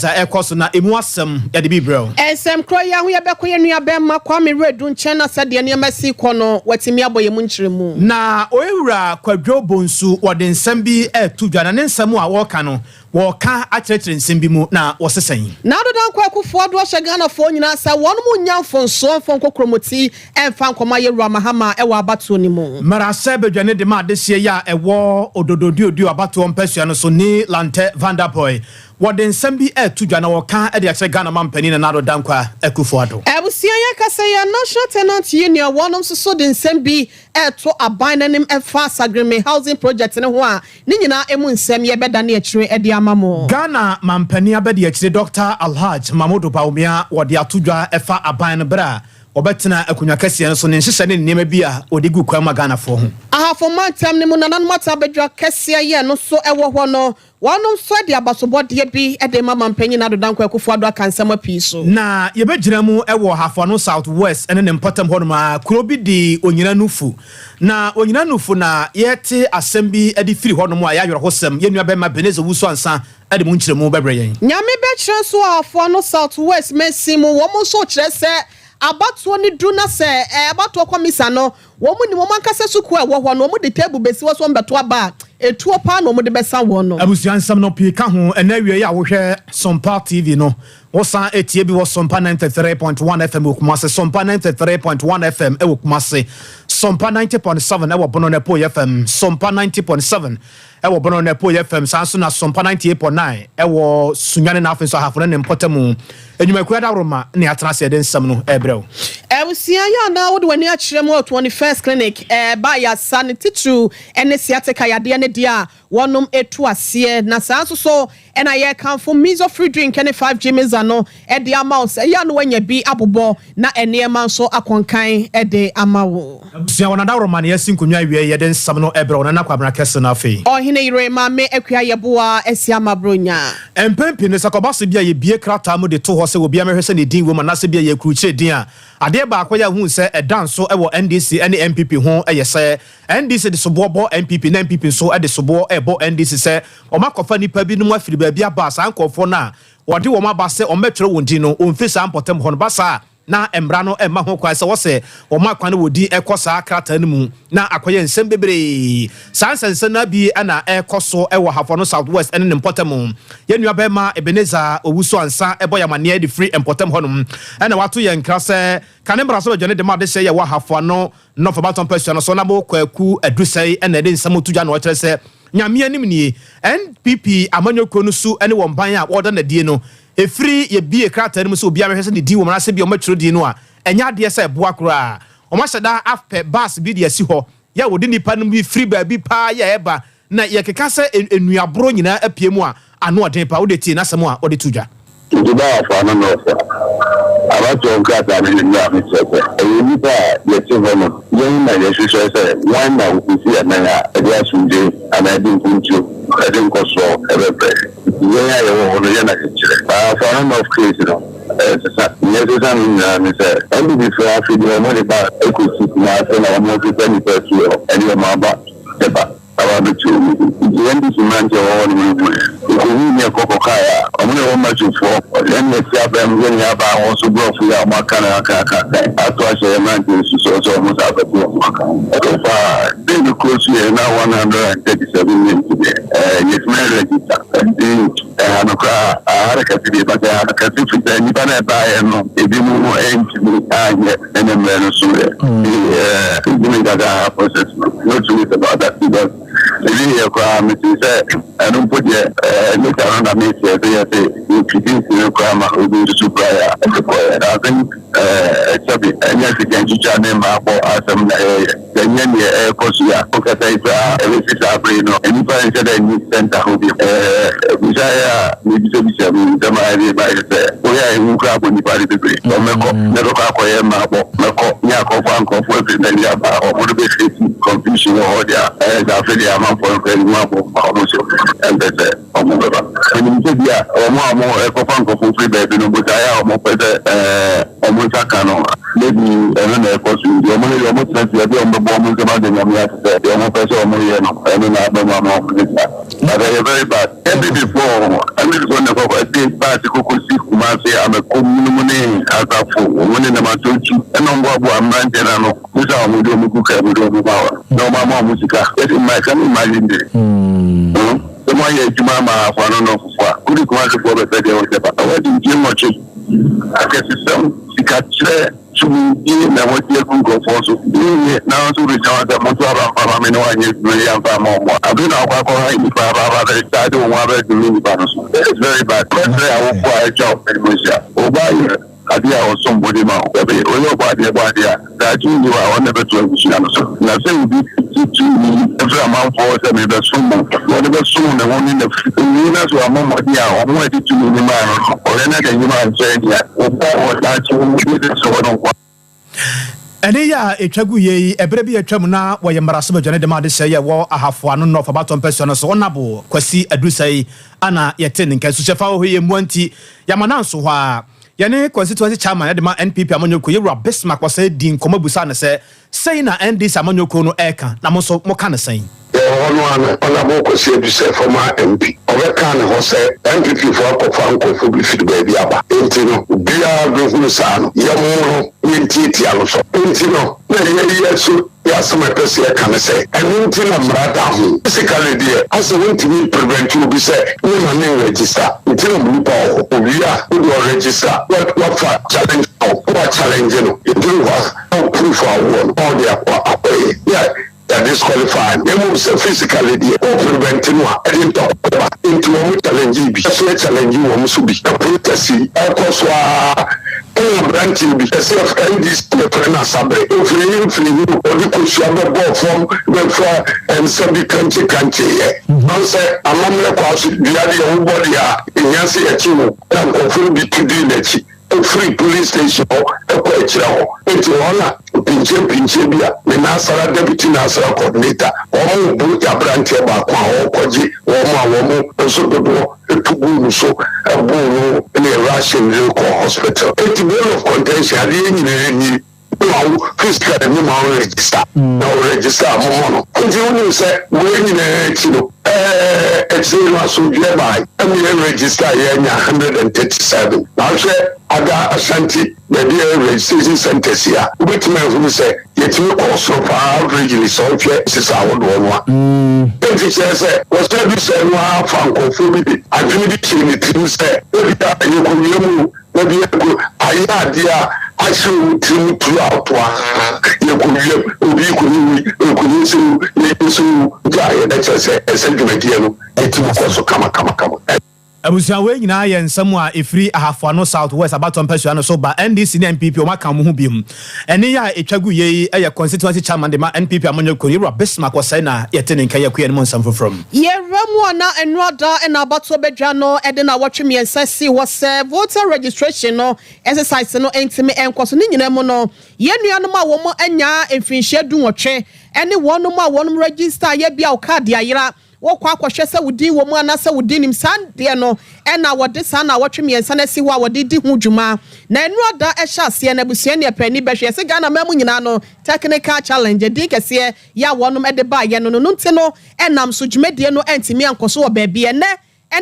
Conference a ɛkɔ so na emu asɛm yɛde bi brɛ wo. Nsɛm korɔ yi aho yɛbɛkɔ yɛn nua bɛrima Kwame Redu nkyɛn na sɛdeɛ nneɛma si kɔ no watumi abɔ yɛn mu nkyerɛmu. Na Owura Kwadwo Bonsu wɔde nsɛm bi ɛto dwa, na ne nsɛm a wɔreka no, wɔreka akyerɛkyerɛ nsɛm bi mu na wɔsesɛn. Na Addo Dankwa Akufo-Addo ahyɛ Ghanafoɔ nyinaa sɛ wɔn mu nya mfonsoɔ mfa nkɔkuromoti ɛmfa nkɔma yɛwura Mahama ɛwɔ abatoɔ no mu. Mmarahyɛ badwane de ma adehyeɛ yi a ɛwɔ Odododiodio abatoɔ mpasua no so, Nii Lante Vanderpuye, wɔde nsɛm bi ɛto dwa na wɔka de akyerɛ Ghana mampanin Nana Addo Dankwa Akufo-Addo. Abusua, yɛ kasa yɛ National Tenant Union, wɔnom nso so de nsɛm bi ɛto aban n'anim ɛfa Sagreme Housing Project ne ho a ne nyinaa emu nsɛm yɛbɛda ne akyire ɛde ama mo. Ghana mampanin abɛdi akyire Dr Alhaj Mahmudu Bawumia wɔde ato dwa ɛfa aban no berɛ a wɔbɛtena akonnwa kɛseɛ no so ne nhyehyɛ ne nneɛma bi a wɔde gu kwan ma Ghanafoɔ ho. Ahafo mantam ne mu nananom ata abadwa kɛseɛ yɛ no so ɛwɔ hɔ no, wɔnom nso de abasobɔdeɛ bi de ma mampanyin Addo Dankwa Akufo-Addo aka nsɛm apii so. Na yɛbɛgyina mu wɔ Hafoano South West ne ne mpɔtam hɔnom a kuro bi de Onyina Nufu, na Onyina Nufu na yɛte asɛm bi de firi hɔnom a ɛyɛ awerɛhosɛm. Yɛn nua bɛrima Beneze Wusu Ansa de mu nkyerɛmu bɛbrɛ yɛn. Nyame bɛkyerɛ nso Ahafoano South West mansin mu, wɔn nso kyerɛ sɛ abatoɔ no du na sɛ abatoɔ kɔmisa no wɔn mu ni wɔn ankasa sukuu a ɛwɔ hɔ no, wɔn de table besi hɔ so wɔn bɛto aba a etuo paa na wɔn de bɛsa wɔn no. Abusua, nsɛm no pii ka ho ɛnɛ awie yi a wohwɛ Sompa TV no, wosan etie bi wɔ Sompa 93.1 FM wɔ Kumase, Sompa 93.1 FM ɛwɔ Kumase, Sompa 90.7 ɛwɔ Bono Nepo FM, Sompa 90.7 ɛwɔ Bono Nepo FM, saa nso na Sompa 98.9 ɛwɔ Sunyane, na afei nso Ahafo ne ne mpɔtamu enyumakuo adaworoma ne atena ase ɛde nsɛm no ɛbrɛw. Abusua, yɛ anaa wode w'ani akyerɛ mu wɔ 21st Clinic ɛɛba yasa ne titiriw ne sciatica yadeɛ ne deɛ a wɔnom etu aseɛ, na saa nso so ɛna yɛkamfo Mizo free drink ne 5G Miza no ɛde ama wo sɛ ɛyɛ no wanya bi abobɔ na nneɛma nso akɔnkan ɛde ama wo. Abusua, wɔn adaworoma ne yɛsi nkonnwa awie, yɛde nsɛm no ɛbrɛw na nakwabena kɛse no afei. Ɔhene yere Maame Akua Yɛboa asi ama Bronya. Mpɛn pii no, sɛ kɔba so bi a yɛbie krataa mu de to hɔ sɛ obiara mɛhwɛ sɛ ne din wɔ mu anaasɛ bi a yɛkurukyerɛ din a, adeɛ baako yɛ ahu sɛ ɛda nso ɛwɔ NDC ne NPP ho ɛyɛ sɛ NDC de soboɔ bɔ NPP na NPP nso de soboɔ ɛbɔ NDC sɛ wɔn akɔfa nipa binom afiri baabi aba. Saa nkurɔfoɔ no a wɔde wɔn aba sɛ wɔn bɛtwerɛ wɔn din no, wɔmfiri saa mpɔtam hɔ no ba saa na mmara no ɛmma ho kwan sɛ wɔsɛ wɔn akwan no wɔdi ɛkɔ saa krataa no mu na akɔyɛ nsɛm bebree. Saa nsɛnsɛm no bi ɛna ɛkɔ so ɛwɔ Hafono South West ɛne ne mpɔtam. Yɛn nua bɛrima Ebenezer Owusu Ansa ɛbɔ yamaneɛ de firi mpɔtam hɔnom ɛna wato yɛn nkra sɛ kane mmara so bɛdwane de ma ade hyɛ yɛ wɔ Hafoano North abatɔ mpasua no so na mo Kwaku Adusɛe ɛna ɛde nsɛm to dwa na ɔkyerɛ sɛ Nyame anim nie, NPP amanyɔkuo no su ne wɔn ban a wɔda n'adie no ɛfiri yɛbie krataa no mu sɛ obiara bɛhwɛ sɛ ne din wɔ mu anaasɛ bi a ɔmɛtwerɛ din no a, ɛnyɛ adeɛ sɛ ɛboa koraa. Wɔn ahyɛ da apɛ bus bi de asi hɔ yɛ a wɔde nipa no bi firi baabi paa yɛ ɛba na yɛkeka sɛ nnuaboro nyinaa apue mu a ano ɔden paa. Wode tie n'asɛm a wɔde to dwa. Nti ba afa no nɔɔso a abatoɔ nkrataa no yɛ a mekyerɛ sɛ ɛyɛ nnipa a yɛte hɔ no, yɛn na yɛhwehwɛ sɛ wɔn na wɔkɔsi ɛnan a ɛde asomdwe anaa ɛde mpuntuo, ɛde nkɔsoɔ ɛbɛbrɛ yɛn a yɛwɔ hɔ no. Yɛn na yɛkyerɛ afa no North case no ɛsesa. Nyɛ sesa no nyinaa ne sɛ NPP foɔ afei deɛ wɔn de ba ɛkɔsi Kumase na wɔn hwehwɛ nnipa fie hɔ ɛde wɔn aba ɛba aba abɛtu wɔn mu. Nti NDC mmeranteɛ wɔ hɔ nom no hu yɛ nkohu ne ɛkɔ kɔkaeɛ a ɔmo ne wɔn matwofoɔ yɛn na ɛte abɛn mu yɛn aba a wɔn nso borɔfo yi a wɔn aka no aka aka ato ahyɛ yɛn mmeranteɛ nso so sɛ wɔn nsa abɛto wɔn aka ho. Ɛkɔfa dee no kuro so yɛ na 137 names deɛ yɛtumi register. Nti ɛha no koraa ahare kɛse deɛ bàtɛ ɛha no kɛse firi sɛ nnipa no ɛbaeɛ no ebi mu ɛntumi anyɛ ɛne mmerɛ no so yɛ ntumi nkasa ha process no no truth about that, because ebi yɛ koraa mete sɛ ɛno mpo deɛ later no na meteɛ sɛ yɛsɛ yɛtwiti nsi no koraa ma obi nso koraa yɛ a ɛde kɔɛ. Na I think sɛbi ɛnyɛ sika ntwitwa ne mmaa bɔ asɛm na ɛyɛ sɛ nyɛ neɛ ɛrekɔ so yi a wokasa yi koraa ɛbɛsi saa bere no nnipa nhyɛ dɛ nni center hɔ bi. Bisa yɛ a mebisabisa mu nsɛm a ɛde ba yɛ sɛ woyɛ a ɛhu koraa bɔ nnipa de bebree ɔmɛkɔ na ɛbɛkɔ akɔyɛ mmaa bɔ mɛkɔ ne akɔfa nkurɔfoɔ afiri baabi aba a ɔmo de bɛfiri confusion wɔ hɔ deɛ a ɛyɛ sɛ afei deɛ amanfoɔ no koraa ne ho abɔ ma ɔmo so ɛmpɛ sɛ ɔmo bɛba. Menim sɛ bi a ɔmo a ɔmo ɛkɔfa nkurɔfoɔ firi baabi no, botaeɛ a ɔmo pɛ sɛ ɔmo nsa ka no maybe. Ɛno na ɛkɔ so nti wɔn no deɛ wɔn tena ase ɛbi a wɔn bɛbɔ wɔn nsam ada Nyame ase sɛ deɛ wɔn pɛ sɛ wɔn yɛ no ɛno na aba mu ama wɔn ne saa. But ɛyɛ very bad. NPP foɔ NPP foɔ na ɛkɔ ɛde bus kɔkɔ si Kumasi, Amakom no mu ne Asafo wɔn ne nam Atɔnkyi ɛna wɔn boaboa mmeranteɛ no ano bisa wɔn de wɔn gu kaa mu de wɔn ma wɔn na wɔn ama wɔn sika. Just imagine, can you imagine this? Hmm? Sɛ mo ayɛ adwuma ama afoano no fofoɔ a, wode Kumasi foɔ bɛpɛ deɛ wɔhyɛ pa. Wɔadi mfie 8 akɛsesɛm sikakyerɛ tumidie na wɔde agu nkurɔfoɔ so. Wonye na nso wode kyɛ wɔn sɛ monto aba mfa ma me na woanyɛ adwuma yi amfa amma wɔn a, afei na wakɔ akɔha nnipa aba aba bɛ de wo ho abɛdome nnipa no so. That is very bad. Mɛsrɛ awofoɔ a atwa wɔn anim ahyia. Wo ba yɛ adeɛ a ɔsom bo de ma wo. Dabi, woyɛ ɔbɔ adeɛ bɔ adeɛ a, daakye nni hɔ a ɔno na ɛbɛto abusua no so. Na sɛ obi gye tumi firi amanfoɔ hɔ sɛ merebɛsom mo, na ɔde bɛsom ne ho ne n'afiri, owie na sɛ wammɔ mmɔden a, wɔn a ɛde tumi no maa no no, ɔyɛ na n'anim ansɛe nea wɔbɔɔ wɔ daakye ho de sɛ wɔn nkoa. Ɛnne yi a ɛtwa gu yei yi, ɛberɛ bi a atwam na wɔyɛ mmarahyɛbadwani de ma adehyeɛ yi a ɛwɔ Ahafo Ano North abatoɔ mpasua no so, Honourable Kwasi Adusei ana yɛte ne nka. Suhyɛfa wɔ hɔ yi mmoa nti, yɛama no anso hɔ ara. Yɛne Constituency Chairman de ma NPP amanyɔkuo, Yɛwura Bismarck Osei dii nkɔmmɔ bisaa no sɛ, Sei na NDC amanyɔkuo no reka, na mo nso moka no sɛn? Yɛwɔ hɔ no ara no, Honourable Kwasi Adusei, former MP, ɔbɛkaa ne hɔ sɛ NPP foɔ akɔfa nkorɔfoɔ bi firi baabi aba, enti no obiara bɛhunu saa no, yɛmmono, yɛntiatia no so. Enti no, na yɛyɛ so Yɛ asɛm a ɛpɛ sɛ yɛka ne sɛ, ɛno nti na mmara da ho. Physically deɛ, asɛ wontumi mprevent obi sɛ wo ma no nregister. Nti na nipa wɔ hɔ. Owie a, wode ɔregister, woafa challenge form na wa challenge no. Ɛduru hɔ a, na wo proof a wowɔ no na wode akɔ akɔyɛ. Yɛ yɛ disqualify no. Na mmom sɛ physically deɛ, wo prevent no a, ɛde ntɔkwa ba. Nti wɔn challenge bi, yɛso yɛ challenge wɔn nso bi. Na protest yi ɛrekɔ so ara. Ɛna aberanteɛ bi, ɛsɛ NDC yɛfrɛ no Asabre, ɔfiri he mfiri he o, ɔde kosua bɛbɔɔ fam bɛfa nsa bi kankye kankyeeɛ. Ɔn sɛ amammerɛ kwaa so dua deɛ wobɔ deɛ a, ɛhia sɛ yɛkye wo. Ɛna nkurɔfoɔ no bi tu dii n'akyi firi police station hɔ kɔ akyire hɔ. Enti hɔ na mpinkyɛ mpinkyɛ bi a me Nasara deputy Nasara coordinator, wɔn bo aberanteɛ baako a ɔrekɔgye wɔn a wɔn nso dodoɔ tu guu no so boo no ne rushing no kɔɔ hospital. Enti bone of contention adeɛ nyinaa nie, me ma wo physically me ma wo register na wo register a mommɔ no. Enti wonim sɛ wei nyinaa akyi no ɛɛ akyire no asomdwoeɛ bae ɛna yɛ register a yɛanya 137. Na wohwɛ ada Ashanti baabi a ɛyɛ registration centers yi a wobɛtumi ahunu sɛ Yɛtumi kɔɔ soro paa averagely sɛ wohwɛ nsesa ahodoɔ no a. Enti kyerɛ sɛ wɔsan bisa no ara fa nkurɔfoɔ bi de adwene bi hyɛɛ ne tirim sɛ ebia yɛkɔwia mu o, na bi yɛkɔ ayɛ adeɛ a ahyɛ wɔn tirim throughout a yɛkɔwia mu, obi rekɔyɛ wei, yɛkɔyɛ sei o, yɛyɛ sei o, gya a yɛbɛkyerɛ sɛ ɛsɛ dwumadie no ɛtumi kɔ so kamakamakama. Abusua wei nyinaa yɛ nsɛm a ɛfiri Ahafo Ano South West abatoɔ mpasua no so ba. NDC ne NPP wɔn aka wɔn ho biom. Ɛnne yi a ɛtwa gu yei yi yɛ Constituency Chairman de ma NPP amanyɔkuo no, Yewura Bismarck Osei na yɛte ne nka yi akua no mu nsɛm foforɔ mu. Yɛwura mu a na nnora da na abatoɔ badwa no de nnawɔtwe mmiɛnsa sii hɔ sɛ voter registration no exercise no ntumi nkɔ so. Ne nyinaa mu no, yɛn nuanom a wɔn anya mfirinhyia dunwɔtwe ne wɔnom a wɔnom register yɛ bi a wo card ayera Wokɔ akɔhwɛ sɛ wo din wɔ mu anaasɛ wo din nnim. Saa deɛ no na wɔde saa nnawɔtwe mmiɛnsa no asi hɔ a wɔde di ho dwuma. Na nnora da ɛhyɛ aseɛ no, abusua ne ɛpɛ ani bɛhwɛ. Yɛse Ghana man mu nyinaa no, technical challenge, edin kɛseɛ yɛ a wɔnom de baeɛ no no nti no, ɛnam so dwumadie no antumi ankɔ so wɔ baabi. Ɛnnɛ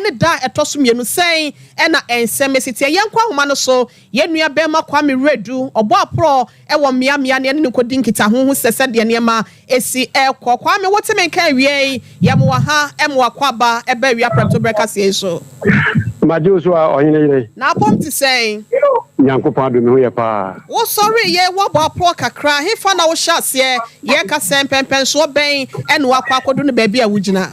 ne da a ɛtɔ so mmienu. Sɛn na nsɛm si teɛ? Yɛnkɔ ahoma no so. Yɛn nua barima Kwame Wiredu, ɔbɔ aporɔ wɔ mmeammea na yɛne no kɔdi nkitaho hu sɛ sɛdeɛ nneɛma si rekɔ. Kwame, wote me nka awiei? Yɛn wɔ ha ma w'akwaaba ba awia prɛmtoberɛ kaseɛ yi so. Magye wo so a, ɔhene yere. Na apɔm te sɛn? Nyankopɔn adom, me ho yɛ paa. Wo sɔree yɛ woabɔ aporɔ kakra, hefa na wo hyɛ aseɛ yɛ ka sɛ mpɛnpɛnsoɔ bɛn na woakɔ akɔdu ne baabi a wo gyina?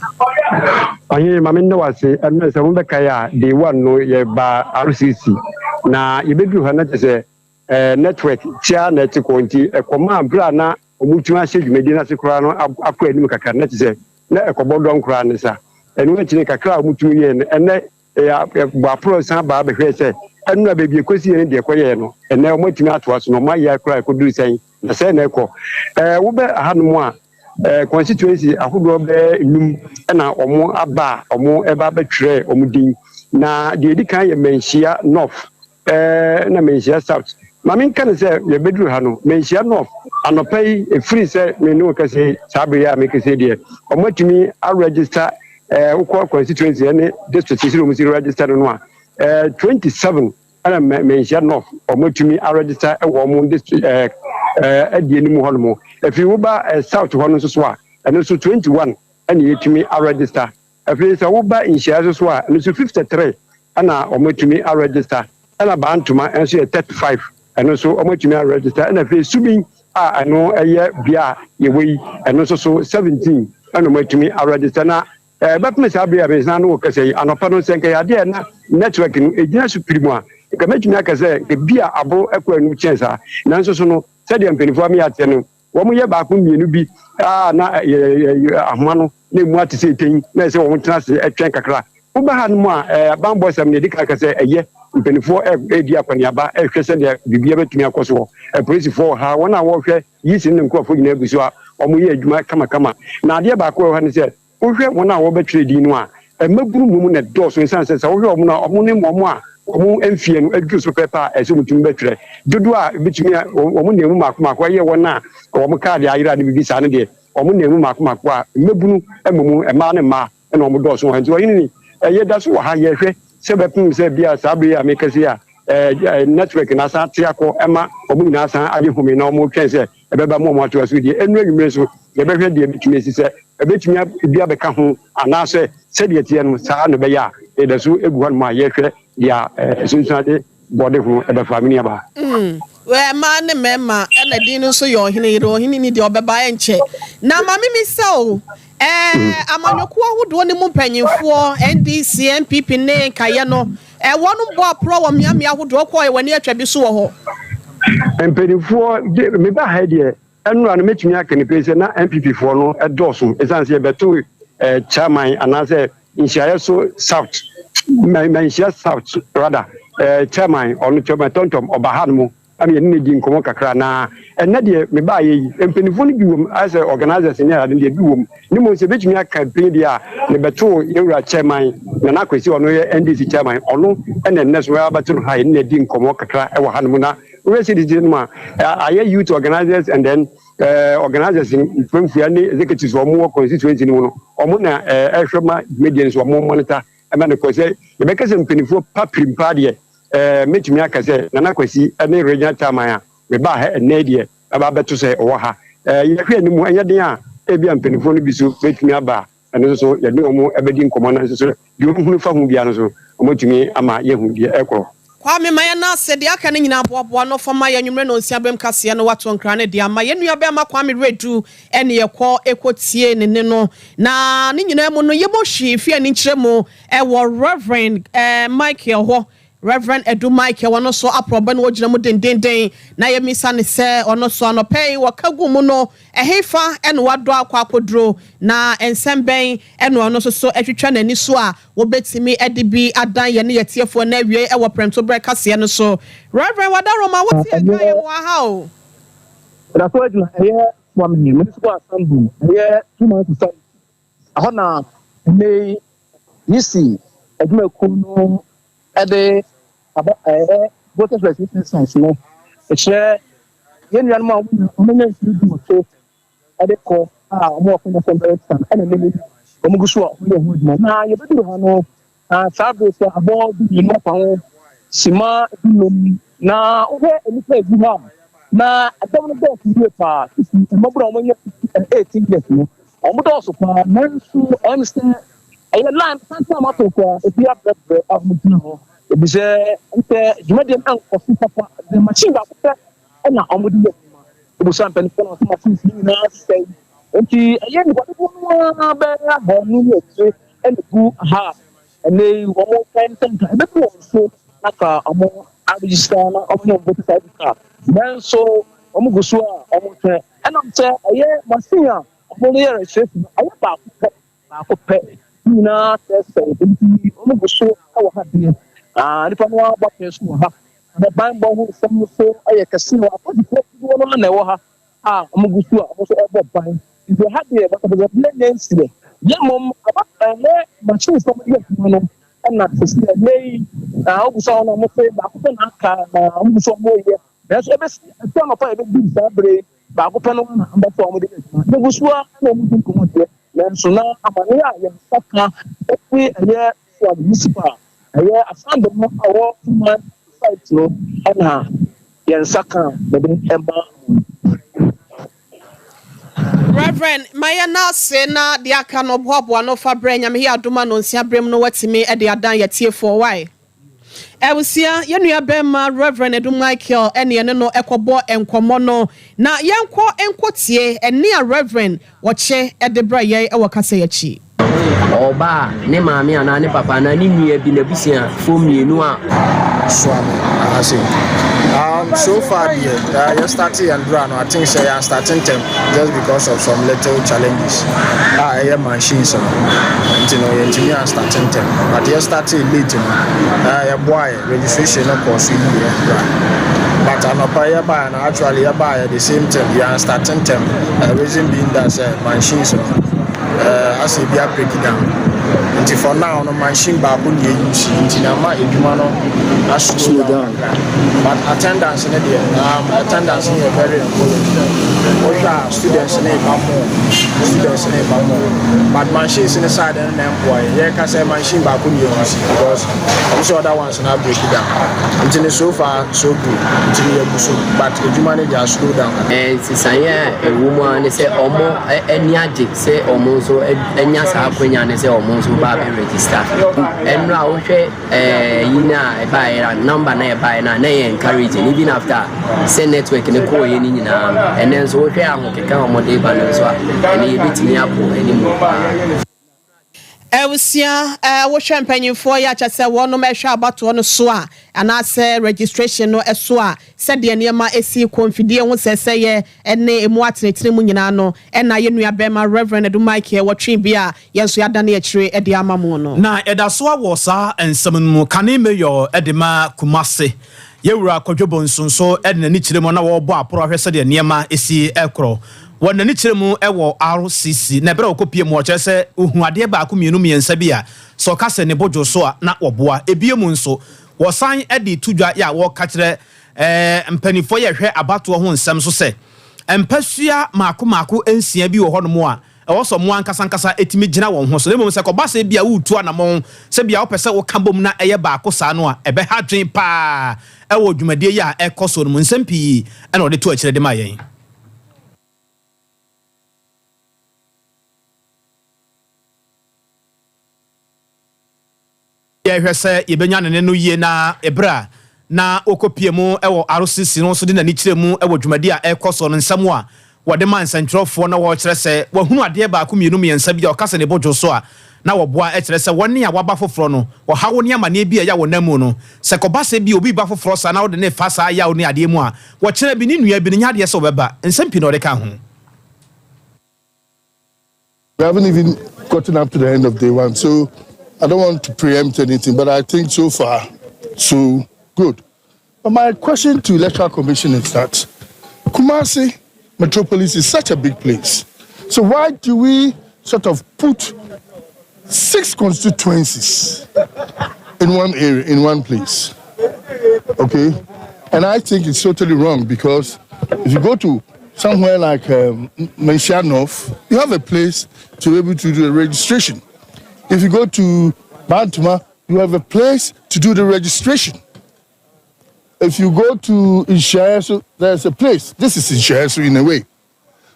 Ɔhene ma me nna wo ase, ɛno sɛ mo bɛkae a day one no yɛ baa RCC na yɛ bɛduru ha na kyɛ sɛ network tia na ɛte kɔ nti ɛkɔmaa berɛ a na wɔn tumi ahyɛ dwumadie no ase koraa no akɔ anim kakra na kyɛ sɛ na ɛkɔbɔ dɔn koraa ne sa ɛno akyi no kakra a wɔn tumi yɛɛ no ɛnɛ Yɛbɔ aporɔw san baa bɛhwɛe sɛ ɛno a baabi ekosii ne deɛ ɛkɔyɛɛ no, ɛnnɛ wɔatumi atoa so na wɔayɛ koraa ɛkɔduru sɛn na sɛn na ɛkɔ. Ɛɛ wobɛ ahanom a, ɛɛ constituency ahodoɔ bɛyɛ nnum na wɔn aba a wɔn ɛba abɛtwerɛ wɔn din. Na deɛ edi kan yɛ Manhyia North ɛɛ na Manhyia South. Ma menka no sɛ yɛbɛduru ha no, Manhyia North anɔpa yi, ɛfiri sɛ me ne wo kasa yi, saa bere yi a mekasa yi deɛ, wɔatumi aregister, eh, wokɔ constituency ne district sɛ wɔn si register no no a, eh, 27 ɛna Manhyia North wɔatumi aregister wɔ wɔn district eh, eh, adie no mu hɔ nom. Ɛfiri woba eh, South hɔ no nso so a, ɛno nso 21 ɛna yɛtumi aregister. Afei sɛ woba nhyiaeɛ so so a, ɛno nso 53 ɛna wɔatumi aregister. Ɛna Bantoma nso yɛ 35, ɛno nso wɔatumi aregister. Ɛna afei Subin a ɛno ɛyɛ bea a yɛwɔ yi, ɛno nso so 17 ɛna wɔatumi aregister. Na ɛbɛpem saa bere a mesena no wɔ kasa yi, anɔpa no sɛ nka yɛ adeɛ a na network no ɛgyina so piri mu a, nka mɛtumi aka sɛ nka bi a aboro ɛkɔ anum kyɛn saa. Nanso so no, sɛdeɛ mpanimfoɔ ama yɛateɛ no, wɔyɛ baako mmienu bi a na ahoma no na emu ate sɛ etɛn na ɛsɛ wɔn tena ase twɛn kakra. Woba ha no mu a, bammɔ sɛm no yɛdi kan ka sɛ ɛyɛ mpanimfoɔ redi akɔneaba rehwɛ sɛdeɛ biribiara bɛtumi akɔ soɔ. Apolisifoɔ wɔ ha, wɔn a wɔrehwɛ Yisi ne ne nkurɔfoɔ nyinaa gu so a wɔyɛ adwuma kamakama. Na adeɛ baako a ɛwɔ ha ne sɛ, Wohwɛ wɔn a wɔbɛtwerɛ din no a, mmabunu mmom na ɛdɔɔso ɛsiane sɛ sɛ wohwɛ wɔn a, wɔn ne wɔn a wɔn mfeɛ no aduru so pɛpɛ a ɛsɛ wɔtumi bɛtwerɛ. Dodoɔ a ɛbɛtumi a wɔn nam mu mmaako mmaako ɛyɛ wɔn a wɔn kaade ayera ne biribi saa no deɛ, wɔn nam mu mmaako mmaako a mmabunu mmom, mmaa ne mmaa na wɔn dɔɔso wɔ ha. Nti ɔhene ni, yɛda so wɔ ha yɛhwɛ sɛ bɛpem sɛ bia saa bere yi a mekasa yi a network no asan ate akɔ ɛma wɔn nyinaa asan agye home na wɔretwɛn sɛ ɛbɛba ma wɔatoa so deɛ. Ɛnnuru anwummere nso, yɛbɛhwɛ deɛ ɛbɛtumi asi, sɛ ɛbɛtumi bi abɛka ho anaasɛ sɛdeɛ ɛteɛ no saa na ɛbɛyɛ a, yɛda so gu hɔnom a yɛrehwɛ deɛ asunsuade bɔde ho ɛbɛfa. Me nuabaa. Mm, mmaa ne mmarima, ɛna din no nso yɛ ɔhene yere, ɔhene ni deɛ ɔbɛba ɛnkyɛ. Na ma memmisa o, ɛɛ amanyɔkuo ahodoɔ no mu mpanyinfoɔ, NDC, NPP ne nkaeɛ no, ɛɛ wɔnom bɔ aporɔ wɔ mmeammea ahodoɔ kɔɔ yɛ w'ani atwa bi so wɔ hɔ? Mpanimfoɔ de meba ha deɛ ɛnora no mɛtumi aka no pɛi sɛ na NPP foɔ no dɔɔso ɛsiane sɛ yɛbɛto chairman anaasɛ nhyiaeɛ so south manhyia south rather chairman ɔno chairman tɔntɔm ɔba ha no mu ama yɛne no di nkɔmmɔ kakra na ɛnɛ deɛ mebaeɛ yi mpanimfoɔ no bi wom ayɛ sɛ organisers ne ade deɛ bi wom ne mmom sɛ bɛtumi aka pɛn deɛ a mebɛtoo yɛwura chairman Nana Akwasi ɔno yɛ NDC chairman ɔno ɛna ɛnɛ so abɛto no ha yɛne no adi nkɔmmɔ kakra ɛwɔ ha no mu na wohwɛ sɛ didi no mu a ayɛ youth organisers and then organisers mfamfua ne executives wɔn wɔ constituency no mu no wɔn na ɛhwɛ ma dwumadie no so wɔn monitor ɛma no kɔ sɛ yɛbɛka sɛ mpanimfoɔ pa pirim paa deɛ mɛtumi aka sɛ Nana Kwasi ne regional chairman a mebaa ha ɛnnɛ deɛ ɛba abɛto sɛ ɔwɔ ha. Yɛhwɛ anim ɛnyɛ den a ebia mpanimfoɔ no bi so bɛtumi aba a ɛno nso so yɛne wɔn bɛdi nkɔmmɔ na nso so deɛ wɔhunu fa ho biara no so wɔatumi ama yɛahu deɛ ɛrekɔ. Kwame ma yɛn ase, deɛ aka no nyinaa boaboa ano fa ma yɛn anwummerɛ nɔnsia berɛm kaseɛ no wato nkra no de ama yɛn nua bɛɛma Kwame Wiredu ɛne yɛkɔ ɛkɔ tie ne nne no na ne nyinaa mu no yɛbɔ hwii fi ani nkyerɛ mu ɛwɔ Rev. Michael hɔ Rev. Adu Michael ɔno nso aprɔbɛ na ɔgyina mu dendeenden na yɛmmisa no sɛ ɔno nso anɔpa yi wɔka gu mu no ɛhefa na wadɔ akɔ akɔduro na nsɛm bɛn na ɔno nso so atwitwa n'ani so a wɔbɛtumi de bi adan yɛne yɛn atiefoɔ nnɛ awiei wɔ prɛmtoberɛ kaseɛ no so. Rev. Wadaroma wote yɛn nka yɛn wɔ ha o. Ɛda so agyina ɛyɛ Suame Municipal Assembly ɛyɛ Human Society ɛhɔ na ɛnnɛ yi YISI adwumakuo no de aba ɛyɛ voters registration exercise no ɛkyerɛ yɛn nuanom a wɔanya mfiri 18 de kɔ a wɔwɔ fam sɛ bɛyɛ san ɛna ɛnɛ yi wɔn gu so a wɔyɛ ho adwuma na yɛbɛduru ha no na saa bere sɛ abɔ 12 afa ho sima 15 na wohwɛ nnipa egu ha a na ɛdɔm no dɔɔso yie paa titi mmabunu a wɔnyɛ 18 years no wɔn dɔɔso paa nanso ɛm sɛ ɛyɛ line santen a wɔato koraa ebi abrɛbrɛ a wɔgyina hɔ ebi sɛ ɛm sɛ dwumadie no ankɔ so papa de machine baako pɛ ɛna wɔde yɛ adwuma ebusa mpanimfoɔ na wɔsɛ machines no nyinaa sɛe nti ɛyɛ nnipa dodoɔ no ara bɛyɛ 200 ne akyire ɛna gu ha ɛnɛ yi wɔn twɛn sɛ nka ɛbɛdu wɔn so na ka wɔn aregister na wɔn nyɛ wɔn voters ID card nanso wɔn gu so a wɔn twɛn ɛnam sɛ ɛyɛ machine a wɔn de yɛ registration no ɛyɛ baako pɛ baako pɛ ne nyinaa sɛɛsɛe nti wɔn gu so wɔ ha deɛ aa nipa no abɔ apɛ so wɔ ha na banbɔ ho nsɛm nso yɛ kɛse wɔ apolisifoɔ dodoɔ no na ɛwɔ ha a wɔn gu so a wɔn nso ɛrebɔ ban nti ha deɛ basabasa bi nyɛ nsiɛ yɛ mmom aba ɛyɛ machines a wɔde yɛ adwuma no ɛna sisi ɛnɛ yi na wɔn gu so a wɔn a wɔn sɛ baako pɛ na aka na wɔn gu so a wɔreyɛ. Nanso ɛbɛsi ɛfiri anɔpa a yɛbɛduru saa berɛ yi, baako pɛ no ara na abɛto a wɔde yɛ adwuma. Yɛgu so ara na wɔdi nkɔmmɔ deɛ, nanso na amaneɛ a yɛn nsa ka firi ɛyɛ Suad Municipal, ɛyɛ Asante no a ɛwɔ Tuman site no na yɛn nsa ka a mede ma mo yi. Rev. Ma yɛn nan ase na deɛ aka no boaboa no fa brɛ Nyame yɛ adom a nonsia berɛ mu no watumi de adan yɛtiefoɔ wai. Abusua, yɛn nua bɛɛma Rev. Adu Michael ɛne yɛne no ɛkɔbɔ nkɔmmɔ no na yɛnkɔ nkɔ tie ɛnne a Rev. Ɔkyɛ de brɛ yɛn wɔ kasa yi akyi. Ɔba a, ne maame anaa ne papa anaa ne nua bi, n'abusuafoɔ mmienu a. Soa me anaasɛ um, so far deɛ uh, yɛ start yɛn dora no, I think sɛ yɛn start ntɛm just because of some little challenges a ɛyɛ machines no nti no yɛntumi an start ntɛm, but yɛ start late no uh, yɛboa yɛ registration no kɔɔ so yie ɛndora. But anɔpa yɛbaeɛ no, actually yɛbaeɛ the same thing, yɛn start ntɛm, reason being that sɛ machines no asɛ ebi abreak down, nti for now no machine baako na yɛ use, nti na ama edwuma no aslow down kakra. But attendance ne deɛ, attendance no yɛ very encouraging. Wohwɛ a, students ne ba more, students ne ba more, but machines ne side no na ɛmboa yɛ. Yɛka sɛ machine baako na yɛ use because ɔmo sɛ other ones na break down, nti ne so far so good, nti ne yɛgu so, but edwuma no deɛ slow down kakra. Nsesaeɛ a ɛwɔ mu ara ne sɛ wɔn ani agye sɛ wɔn nso anya saa akwanya ne sɛ wɔn nso ba abɛ register. Ɛno a wohwɛ yi no a ɛbaeɛ a, number na ɛbaeɛ no a, na ɛyɛ encouraging even after sɛ network no kɔɔeɛ no nyinaa no. Ɛnɛ nso wohwɛ ahokeka a wɔde ba no nso a, ɛno yɛbɛtumi akɔ anim paa. Abusua, wohwɛ mpanyinfoɔ yi akyɛ sɛ wɔnom ɛhwɛ abatoɔ no so a, anaasɛ registration no so a, sɛdeɛ nneɛma ɛsi kɔ, mfidie ho sɛsɛyɛ ɛne ɛmu atenetene mu nyinaa no, ɛna yɛn nua bɛɛma Rev. Adu Michael wɔtwe bi a yɛn nso yɛadane akyire de ama mo no. Na ɛda so ara wɔ saa nsɛm no mu. Kane Mayor de ma Kumasi, Yɛwura Kwadwo Bonsu nso de n'ani kyerɛ mu na wɔrebɔ aporo ahwɛ sɛdeɛ nneɛma si rekorɔ. Wɔ n'ani kyerɛ mu wɔ RCC, na ɛberɛ a ɔkɔpie mu ɔkyerɛ sɛ ɔhunu adeɛ baako mmienu mmiɛnsa bi a sɛ ɔka sɛ ne bo dwo so a na wɔboa. Ebio mu nso, wɔsan de to dwa yɛ a wɔreka kyerɛ mpanimfoɔ yɛ hwɛ abatoɔ ho nsɛm so sɛ mpasua mmaako mmaako nsia bi wɔ hɔnom a ɛwɔ sɛ wɔn ankasa ankasa tumi gyina wɔn ho so, na mmom sɛ ɛkɔba sɛ ebia woretu anammɔn sɛ ebia wopɛ sɛ woka bom na ɛyɛ baako saa no a, ɛbɛha adwene paa wɔ dwumadie yi a ɛrekɔ soɔ no mu. Nsɛm pii na wɔde to akyire de ma yɛn. Yɛhwɛ sɛ yɛbɛnya ne nne no yie na ɛberɛ a na ɔkɔpie mu wɔ RCC no nso de n'ani kyerɛ mu wɔ dwumadi a ɛrekɔ soɔ no, nsɛm a wɔde ma nsɛntwerɛfoɔ na wɔrekyerɛ sɛ wahunu adeɛ baako mmienu mmiɛnsa bi a ɔka sɛ ne bo dwo so a na wɔboa kyerɛ sɛ wɔne a waba foforɔ no ɔhaw ne amaneɛ bi a ɛya wɔn nam mu no, sɛ kɔba sɛ bi obi ba foforɔ saa na wode ne fa saa yaw ne adeɛ mu a wɔkyerɛ bi ne nua bi no nyɛ adeɛ sɛ wɔbɛba. Nsɛm pii na ɔde ka ho. We haven't even gotten up to the end of day one, so I don't want to preempt anything, but I think so far, so good. But my question to Electoral Commission is that Kumasi Metropolis is such a big place. So why do we sort of put six constituencies in one area, in one place? Okay? And I think it's totally wrong, because if you go to somewhere like Manhyia North, you have a place to be able to do a registration. If you go to Bantama, you have a place to do the registration. If you go to Nhyiaeso, there's a place. This is Nhyiaeso in a way.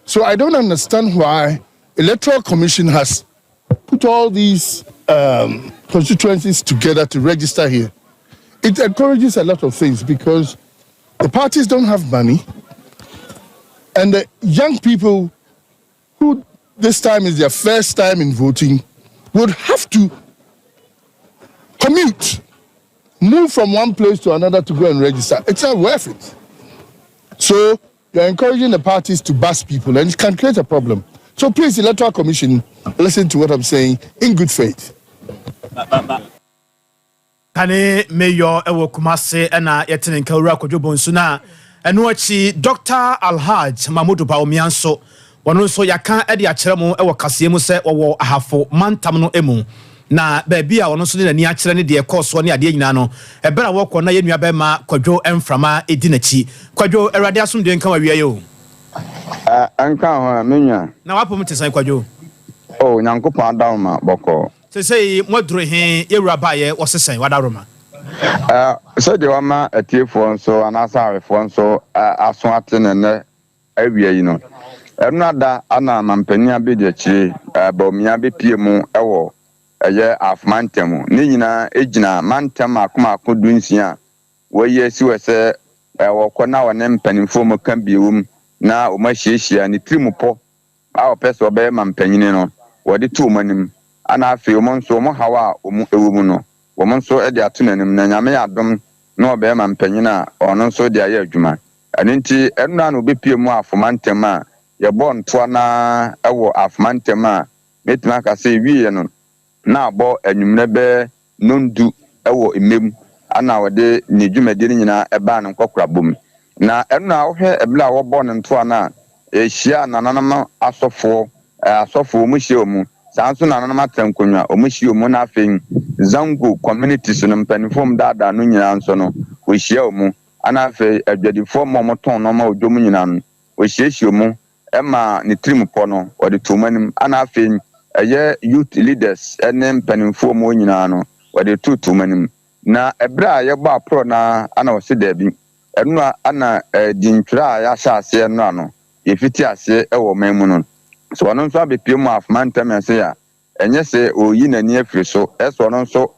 So I don't understand why Electoral Commission has put all these constituencies together to register here. It encourages a lot of things because the parties don't have money, and the young people who this time is their first time in voting would have to commute, move from one place to another to go and register. It's not worth it. So you're encouraging the parties to bus people, and it can create a problem. So please, Electoral Commission, listen to what I'm saying in good faith. Kane Mayor wɔ Kumase na yɛte ne nka, Owura Kwadwo Bonsu. Na ɛno akyi Dr. Alhaj Mahmudu Bawumia nso, wɔno nso yɛaka de akyerɛ mo wɔ kaseɛ mu sɛ wɔwɔ Ahafo mantam no mu. Na baabi a ɔno nso de n'ani akyerɛ ne deɛ ɛkɔɔ soɔ ne adeɛ nyinaa no, ɛberɛ a wɔkɔ na yɛn nua bɛrima Kwadwo Mframa di n'akyi. Kwadwo, Awurade asomdwoe nka wo awia yi o. Ɛnka ho ɛ, me nua. Na w'apom te sɛn, Kwadwo? Oh, Nyankopɔn adaworoma, bɔkɔɔ. Seesei moaduru he, yɛn wura baeɛ, wɔse sɛn, w'adaworoma? Sɛdeɛ wama atiefoɔ nso anaasɛ awefoɔ nso aso ate no nnɛ awia yi no, ɛno ada na mampanin abɛdiakyire Bawumia bɛpue mu wɔ ɛyɛ Af mantam. Ne nyinaa gyina mantam mmaako mmaako dunsia a wɔayi asi hɔ sɛ wɔkɔ na wɔne mpanimfoɔ mu ka biom na wɔahyiahyia ne tirimupɔ a wɔpɛ sɛ wɔbɛyɛ mampanyini no wɔde to wɔn anim ana afei wɔn nso wɔn haw a wɔn wɔ mu no wɔn nso de ato n'anim na Nyame yɛ adom na ɔbɛyɛ mampanyin a ɔno nso de ayɛ adwuma. Ɛno nti ɛno ara na wɔbɛpue mu Afo mantam a yɛbɔɔ ntoa no ara wɔ Afo mantam a mɛtumi aka sɛ ɛwieɛ no na abɔ anwummerɛ bɛyɛ nnɔndu wɔ mmɛ mu ana ɔde ne dwumadie no nyinaa baa ne nkɔkorabɔ mu. Na ɛno na wohwɛ ɛberɛ a wɔbɔɔ no ntoa no a, ɛhyiaa nananom asɔfoɔ, asɔfoɔ, wɔn hyia wɔn, saa nso nananom atena nkonnwa, wɔn hyia wɔn, na afei Zango communities no mpanimfoɔ wɔn daadaa no nyinaa nso no, wɔhyia wɔn, ana afei adwadifoɔ ma wɔtɔn nneɛma wɔ dwom nyinaa no, wɔhyiahyia wɔn ma ne tirim pɔ no, wɔde to wɔn anim, ana afei ɛyɛ youth leaders ne mpanimfoɔ mu nyinaa no, wɔde to wɔn anim. Na ɛberɛ a yɛbɔ aporɔ no ara, ana wɔse daabi, ɛno a ana dintwerɛ a yɛahyɛ aseɛ no ano, yɛfiti aseɛ wɔ ɔman mu no. Sɛ ɔno nso abɛpue mu afoma ntɛm ase a, ɛnyɛ sɛ ɔreyi n'ani afiri so, ɛsɛ ɔno nso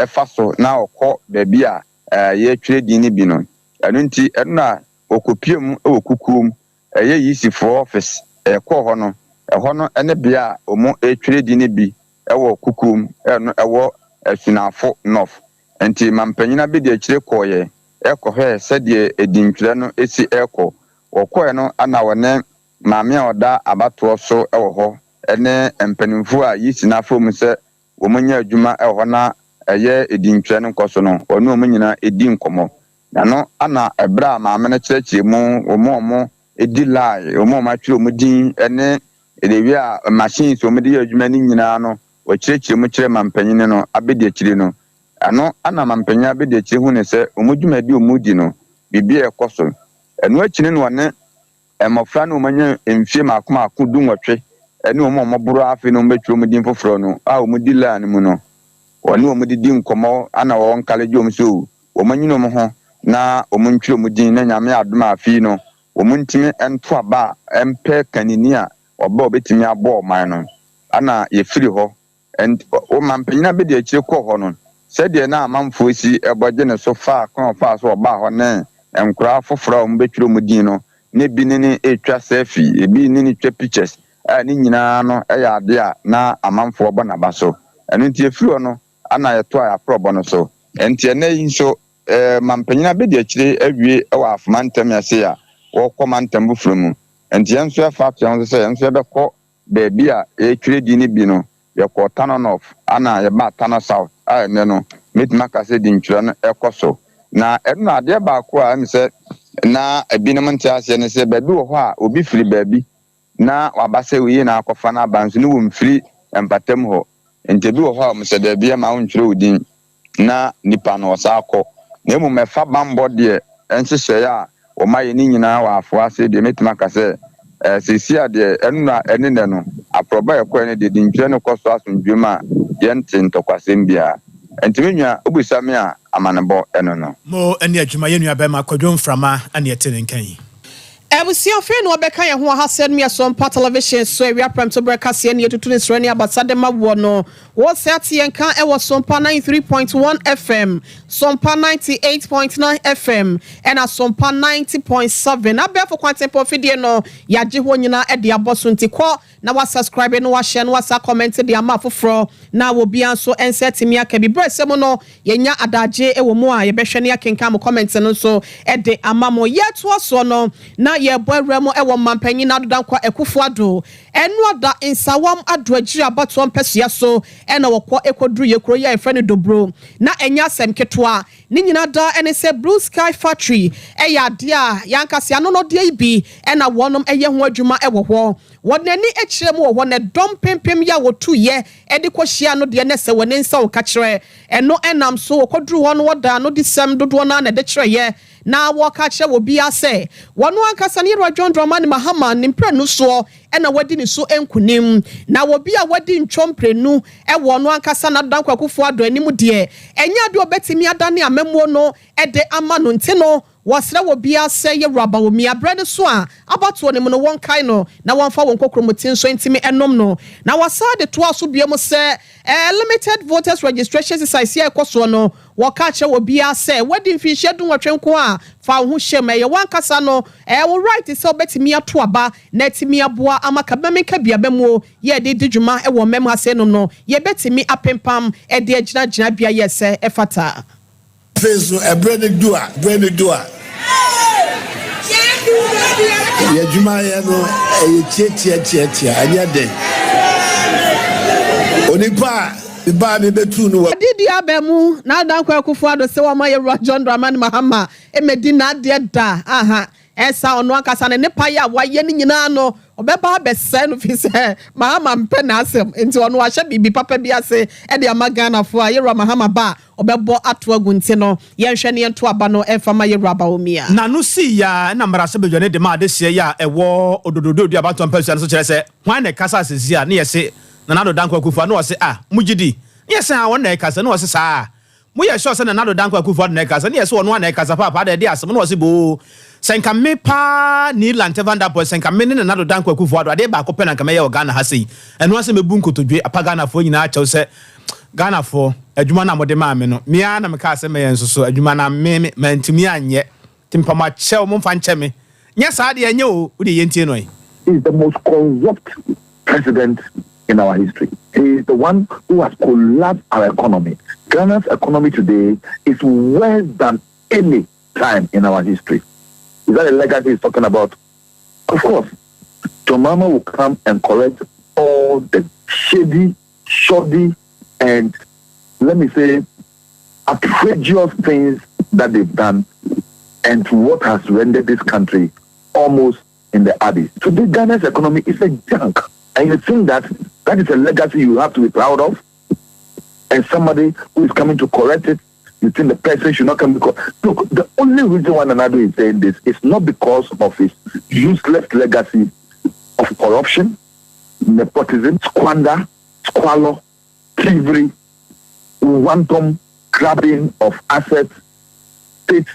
fa so na ɔkɔ baabi a yɛretwerɛ din no bi no. Ɛno nti, ɛno na ɔkɔpue mu wɔ kukuo mu, ɛyɛ Yisifoɔ office, ɛkɔɔ hɔ no, ɛhɔ no ne bea a wɔretwerɛ din no bi wɔ kukuo mu, ɛno ɛwɔ Asunafo North. Nti mampanyin abɛdiakyire kɔɔeɛ kɔhwɛɛ sɛdeɛ edintwerɛ no si rekɔ. Wɔkɔeɛ no na wɔne maame a ɔda abatoɔ so wɔ hɔ ne mpanimfoɔ a Yisi no afa mu sɛ wɔnyɛ adwuma wɔ hɔ na ɛyɛ edintwerɛ no nkɔ so no, wɔne wɔn nyinaa di nkɔmmɔ. Na no na ɛberɛ a maame no kyerɛkyerɛ mu, wɔn a wɔdi line, wɔn a wɔatwerɛ wɔn din ne the way a machines wɔde yɛ adwuma no nyinaa no, wɔkyerɛkyerɛ mu kyerɛ mampanyin no abɛdiakyire no. Ɛno na mampanyin abɛdiakyire hu ne sɛ wɔn dwumadi a wɔdi no, biribi a ɛkɔ so. Ɛno akyi no na wɔne mmɔfra no wɔanya mfie mmaako mmaako 18 ne wɔn a wɔboro afei na wɔbɛtwerɛ wɔn din foforɔ no a wɔdi line no mu no, wɔne wɔn didi nkɔmmɔ ana wɔn encourage wɔn so wɔn anyini wɔn ho na wɔn ntwerɛ wɔn din na Nyame adom a afei no wɔn ntumi nto aba a mpɛ kanini a ɔba a obetumi abɔ ɔman no. Ana yɛfiri hɔ and mampanyin abɛdi akyire kɔɔ hɔ no, sɛdeɛ na amanfoɔ si ɛbɔgye ne so faa kwan ɔfaa so ɔbaa hɔ ne nkoraa foforɔ a wɔn bɛtwerɛ wɔn din no, ne bi ne ne etwa selfie, ebi ne ne twa pictures a ne nyinaa no yɛ adeɛ a na amanfoɔ bɔ n'aba so. Ɛno nti efiri hɔ no ana yɛto a yɛaporɔbɔ no so. Nti ɛnɛ yi nso mampanyin abɛdi akyire awie wɔ afoma ntɛm ase a wɔkɔ mantam foforɔ mu. Nti yɛn nso yɛfa ato yɛn ho so sɛ yɛn nso yɛbɛkɔ baabi a yɛtwerɛ din no bi no. Yɛkɔ Tano North ana yɛba Tano South a ɛnɛ no mɛtumi aka sɛ dintwerɛ no ɛkɔ so. Na ɛno na adeɛ baako a ɛmi sɛ na ebinom nte aseɛ ne sɛ baabi wɔ hɔ a obi firi baabi na waba sɛ oyi na akɔfa n'aba nso ne wɔn firi mpatam hɔ. Nti ebi wɔ hɔ a wɔn sɛ daabi ɛma wɔntwerɛ wo din na nipa no ɔsa akɔ. Na mmom ɛfa bambɔ deɛ, nhyehyɛeɛ a wɔn ayɛ ne nyinaa wɔ afo ase deɛ, mɛtumi aka sɛ seesi a deɛ ɛno na ɛne nɛ no aporɔba a ɛkɔɛ no deɛ, dintwerɛ no kɔ so asomdwem a yɛnte ntɔkwasɛm biara. Nti me nua, wobisa me a, amanebɔ ɛno no. Mo ne adwuma yɛ nua bɛrima Kwadwo Mframa ne ɛte ne nka yi. Abusua, afei na wɔbɛka yɛn ho wɔ ha sɛ no yɛ Sompa Television so awia prɛmto berɛ kaseɛ ne yɛtutu ne serɛ ne abasa de ma woɔ no. Wɔ sɛ ate yɛn ka ɛwɔ Sompa 93.1 FM, Sompa 98.9 FM, ɛna Sompa 90.7. Abɛɛfo kwantempɔn fidie no, yɛagye hɔ nyinaa de abɔ so, nti kɔ na wasubscribe na wahyɛ na wasa comment de ama afoforɔ na obiara nso nsa atumi aka bi. Berɛ sɛ mu no yɛnya adagye wɔ mu a yɛbɛhwɛ ne akenkan mo comment no nso de ama mo. Yɛtoa soɔ no na yɛrebɔ awura mu wɔ Mampanyin Addo Dankwa Akufo Addo Ɛnoada Nsawam Addo Agyiri abatoɔ mpɛsoa so na wɔkɔ kɔduru yɛ kuro yi a yɛfrɛ no Dobro. Na ɛnyɛ asɛm ketewa. Ne nyina daa ne sɛ Blue Sky Factory yɛ adeɛ a yɛankasa anonɔdeɛ yi bi na wɔnom yɛ ho adwuma wɔ hɔ. Wɔde n'ani kyerɛ mu wɔ hɔ na dɔm mpempem yi a wɔtuiɛ de kɔhyiaa no deɛ na ɛsɛ w'ani nsa wo kakyerɛ. Ɛno nam so wɔkɔduruu hɔ no wɔdaa no disɛm dodoɔ no ara na ɛde kyerɛeɛ na wɔka kyerɛ obiara sɛ wɔno ankasa ne Yɛwura John Dramani Mahama ne mprenu soɔ na wadi ne so nkunim. Na obi a wadi ntwɔ mprenu wɔ ɔno ankasa Nana Dankwa Akufo Addo anim deɛ ɛnyɛ adeɛ a ɔbɛtumi adane amammuo no de ama no nti no Wɔsrɛ obiara sɛ Yawura Bawumia berɛ no so a abatoɔ no mu no wɔnkae no na wɔmfa wɔn kokromoti nso ntumi nnom no. Na wɔsan de toaa so bio mu sɛ Limited Voters Registration Exercise yi a ɛrekɔ soɔ no wɔka kyerɛ obiara sɛ woadi mfinhyia dunwɔtwe nko a fa wo ho hyɛ mu. Ɛyɛ w'ankasa no ɛyɛ wo right sɛ wobɛtumi ato aba na atumi aboa ama kabamenka biabamuo yɛde di dwuma wɔ mmam ha sei nom no yɛbɛtumi apempam de agyina gyinabea yɛ sɛ ɛfata. Afei nso, ɛberɛ no du a, berɛ no du a, yɛn adwumayɛ no ɛyɛ tiatiatiatia, ɛnyɛ den. Onipa a mebaa mebɛtuu no wɔ. Adedi aba mu, na Dankwa Akufo-Addo sɛ wɔma Yɛwura John Dramani Mahama mmɛdi n'adeɛ da, aha, Ɛsa ɔno ankasa ne nnepa yɛ a wayɛ no nyinaa no, ɔbɛba abɛsɛe no firi sɛ Mahama mpɛ n'asɛm nti ɔno wahyɛ biribi papa bi ase de ama Ghanafoɔ a Yɛwura Mahama ba a ɔbɛbɔ ato agu nti no yɛnhwɛ na yɛnto aba no mfa ma Yɛwura Bawumia. N'ano sii a na mmarahyɛbadwa no de ma adehyeɛ yi a ɛwɔ Ododododu abatoɔ mpasua no so kyerɛ sɛ hwan na ɛkasa asɛsi a ne yɛse Nana Addo Dankwa Akufo a na ɔse ah mogye di ne yɛse haa wɔn na ɛkasa na ɔse saa Mo yɛ sure sɛ Nana Addo Dankwa Akufo Addo na ɛkasa? Ne yɛ sɛ ɔno ara na ɛkasa paapa ada ɛde asɛm na ɔse boo sɛ nka me paa Nii Lante Van Der Poel sɛ nka me ne Nana Addo Dankwa Akufo Addo adeɛ baako pɛ na nka mɛyɛ wɔ Ghana ha sei ɛno ara sɛ mɛbu nkotodwe apa Ghanafoɔ nyinaa kyɛw sɛ Ghanafoɔ adwuma no a mode maa me no me ara na mekaa sɛ mɛyɛ nso so adwuma no a me me mantumi anyɛ nti mepa mo akyɛw momfa nkyɛ me nyɛ saa deɛ ɛnyɛ o wodeɛ yɛntie no ɛ. He is the most corrupt president in our history. He is the one who has collapsed our economy. Ghana's economy today is worse than any time in our history. Is that a legacy he's talking about? Of course, John Mahama will come and correct all the shady, shoddy, and let me say, outrageous things that they've done and what has rendered this country almost in the abyss. Today, Ghana's economy is a junk. And you think that that is a legacy you have to be proud of? And somebody who is coming to correct it, you think the person should not come because look, the only reason why Nana Addo is saying this is not because of his useless legacy of corruption, nepotism, squander, squalor, thievery, wanton grabbing of assets, state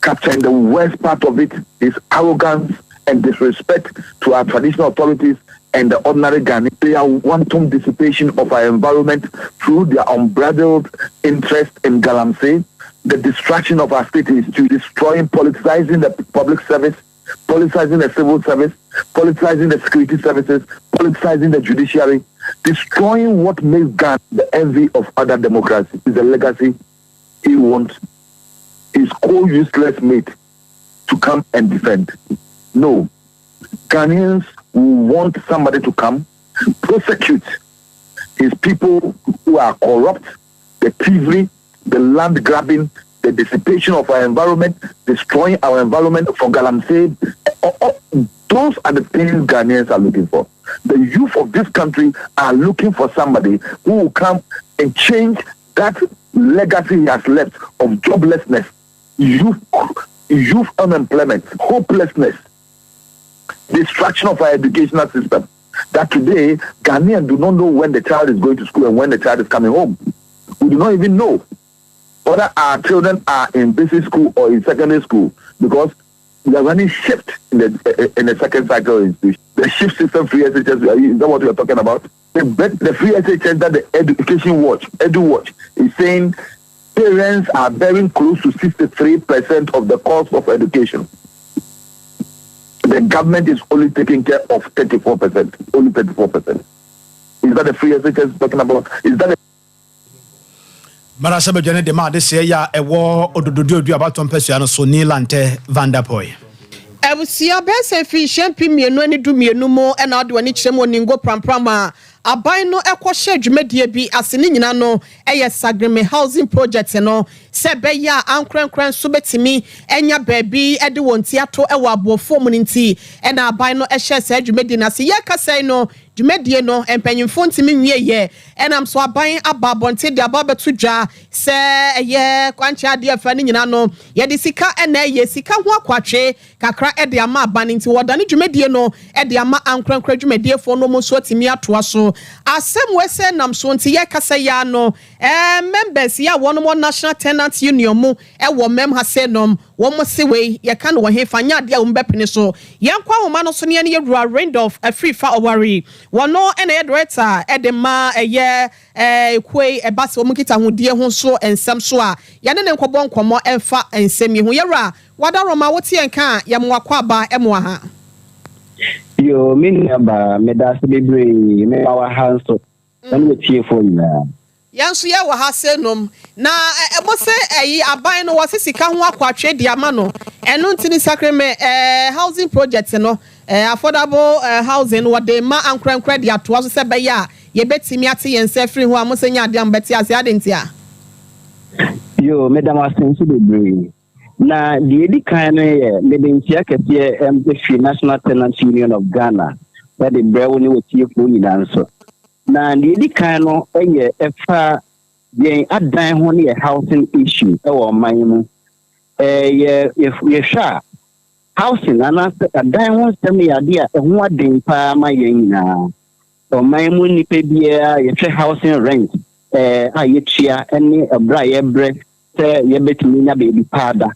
capturing the worst part of it is arrogance and disrespect to our traditional authorities and the ordinary Ghanaian. Their wanton dissipation of our environment through their unbridled interest in galamsey, the destruction of our state to destroying, politicizing the public service, politicizing the civil service, politicizing the security services, politicizing the judiciary, destroying what makes Ghana the envy of other democracies is a legacy he wants his co-useless mate to come and defend. No. Ghanaians will want somebody to come prosecute his people who are corrupt, the thievery, the land grabbing, the dissipation of our environment, destroying our environment for galamsey. Those are the things Ghanaians are looking for. The youth of this country are looking for somebody who will come and change that legacy he has left of joblessness, youth, youth unemployment, hopelessness, destruction of our educational system. That today, Ghanaians do not know when the child is going to school and when the child is coming home. We do not even know whether our children are in basic school or in secondary school because we are running shift in the in the second cycle institution. The shift system free SHS, is that what we are talking about? The, the free SHS that the Education Watch, Edu Watch, is saying parents are bearing close to 63% of the cost of education. The government is only taking care of 34%. Only 34%. Is that the free SHS talking about? Is that Mmarahyɛbadwa no de ma adehyeɛ yi a ɛwɔ Odododuadu abatoɔ mpasua no so, Nii Lante Vanderpuye. Abusua, bɛyɛ sɛ mfinhyia 2012 mu na ɔde w'ani kyerɛ mu wɔ Ningo Prampram a aban no kɔhyɛɛ dwumadie bi ase. Ne nyinaa no yɛ Sagreme Housing Project no sɛ ɛbɛyɛ a ankorɛnkorɛ nso bɛtumi anya baabi de wɔn ti ato wɔ aboɔfoɔ mu no nti na aban no hyɛɛ saa dwumadie no ase. Yɛrekasa yi no, dwumadie no mpanyinfoɔ ntumi nwieɛ ɛnam so aban aba abɔnten de aba abɛto dwa sɛ ɛyɛ kwankyɛn adeɛ afa no nyinaa no yɛde sika na ɛyɛ sika ho akwatwe kakra de ama aban nti wɔdane dwumadie no de ama ankorankora dwumadiefoɔ no, wɔn nso atumi atoa so. Asɛm wei sɛ nam so nti yɛkasa yi ara no, members yi a wɔn wɔ National Tenant Union mu wɔ mɛm ha sɛ nom wɔn se wei yɛka no wɔ hefa nyɛ adeɛ a wɔn bɛpene so. Yɛnkɔ ahoma no so ne yɛne yɛwura Randolph Afrifa Ɔware. Wɔno na ɛyɛ director de ma ɛyɛ ekuo yi ɛba sɛ wɔn nkitahodie ho so nsɛm so a yɛne ne nkɔbɔ nkɔmmɔ ɛmfa nsɛm yi ho. Yɛwura Wadaroma, wote yɛn ka a, yɛmo akɔ aba ɛmo aha. Yo, me nua baa, meda ase bebree, mema wɔ ha nso, ɛne atiefoɔ nyinaa. Yɛn nso yɛwɔ ha sɛ nom na mo sɛ ɛyi aban no wɔse sika ho akɔatwe de ama no, ɛno nti ne Sakreme housing project no, affordable housing no, wɔde ma ankorankora de atoa so sɛ bɛyɛ a yɛbɛtumi ate yɛn nsa afiri ho a mo sɛ nyɛ adeɛ a mobɛte ase ade nti a. Yo, meda mo ase nso bebree. Na deɛ edi kan no yɛ mede nkyia kɛseɛ ɛfiri National Tenants Union of Ghana ɛde brɛ wo ne wɔtiefoɔ nyinaa nso. Na deɛ edi kan no yɛ ɛfa yɛn adan ho ne yɛ housing issue ɛwɔ ɔman mu. Yɛ yɛhwɛ a, housing anaasɛ adan ho nsɛm yɛ adeɛ a ɛho aden paa ma yɛn nyinaa. Ɔman mu nipa biara, yɛhwɛ housing rent a yɛtua ne ɛbrɛ a yɛbrɛ sɛ yɛbɛtumi nya baabi paa da,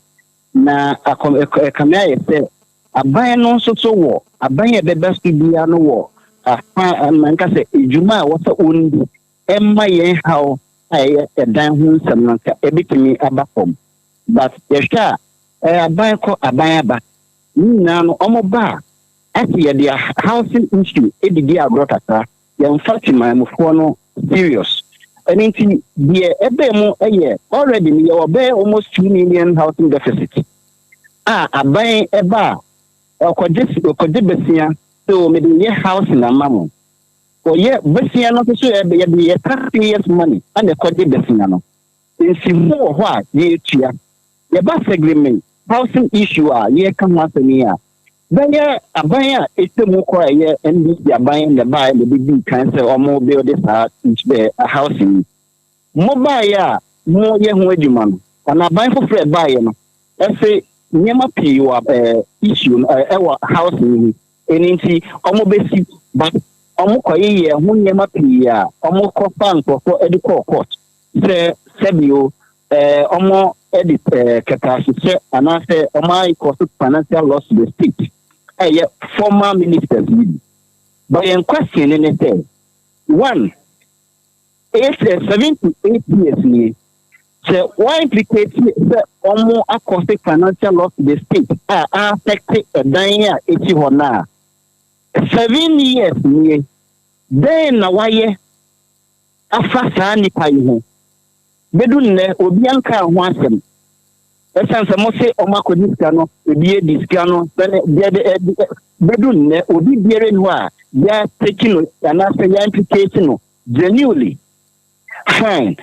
na akɔm ɛkame ayɛ sɛ aban no nso so wɔ aban a ɛbɛba so biara no wɔ afa manka sɛ edwuma a wɔsɛ ɔndi ɛma yɛn haw a ɛyɛ ɛdan ho nsɛm no nka ɛbɛtumi aba fam. But yɛhwɛ a, ɛyɛ aban kɔ, aban aba, ne nyinaa no ɔmo ba a, ase yɛde housing issue edidi agorɔ kakra, yɛmfa temamufoɔ no serious. Ɛno nti deɛ ɛbɛn mu ɛyɛ already no yɛwɔ bɛyɛ almost 2 million housing deficit a aban ɛba a ɔkɔgye besia sɛ o mede yɛ housing ama mo. Ɔyɛ besia no nso so, yɛde yɛ taxpayers money ɛna ɛkɔgye besia no. Nsiho wɔ hɔ a yɛretua. Yɛba Saglemi housing issue a yɛreka ho asɛm yi a, bɛyɛ aban a ɛtwa mu kɔ a ɛyɛ NDC aban na ɛbaeɛ na ɛbɛdii kan sɛ ɔmo build saa housing yi. Mobaeɛ a moyɛ ho adwuma no, ana aban foforɔ ɛbaeɛ no ɛsɛ nneɛma pii wɔ issue no ɛwɔ housing yi ɛno nti ɔmo bɛsi, but ɔmo kɔyeyɛ ho nneɛma pii a ɔmo kɔfa nkurɔfoɔ ɛde kɔɔ court sɛ sɛbio ɔmo ɛde kɛtɛahyehyɛ anaasɛ ɔmo ayɛ cause financial loss to the state, ɛyɛ former ministers yi bi. But yɛn question ne ne sɛ one eight 7 to 8 years nie sɛ wɔn implicate sɛ ɔmo acause financial loss to the state a affect ɛdan a esi hɔ naa 7 years nie, dɛn na wayɛ afa saa nipa yi ho? Bɛdu nnɛ obi anka ho asɛm. Ɛsiane sɛ mo se ɔmo akɔdi sika no, ebi edi sika no sɛne deɛ de ɛdi, bɛdu nnɛ obi biara ni hɔ a yɛ take no anaasɛ yɛ implicate no genuinely. Fine,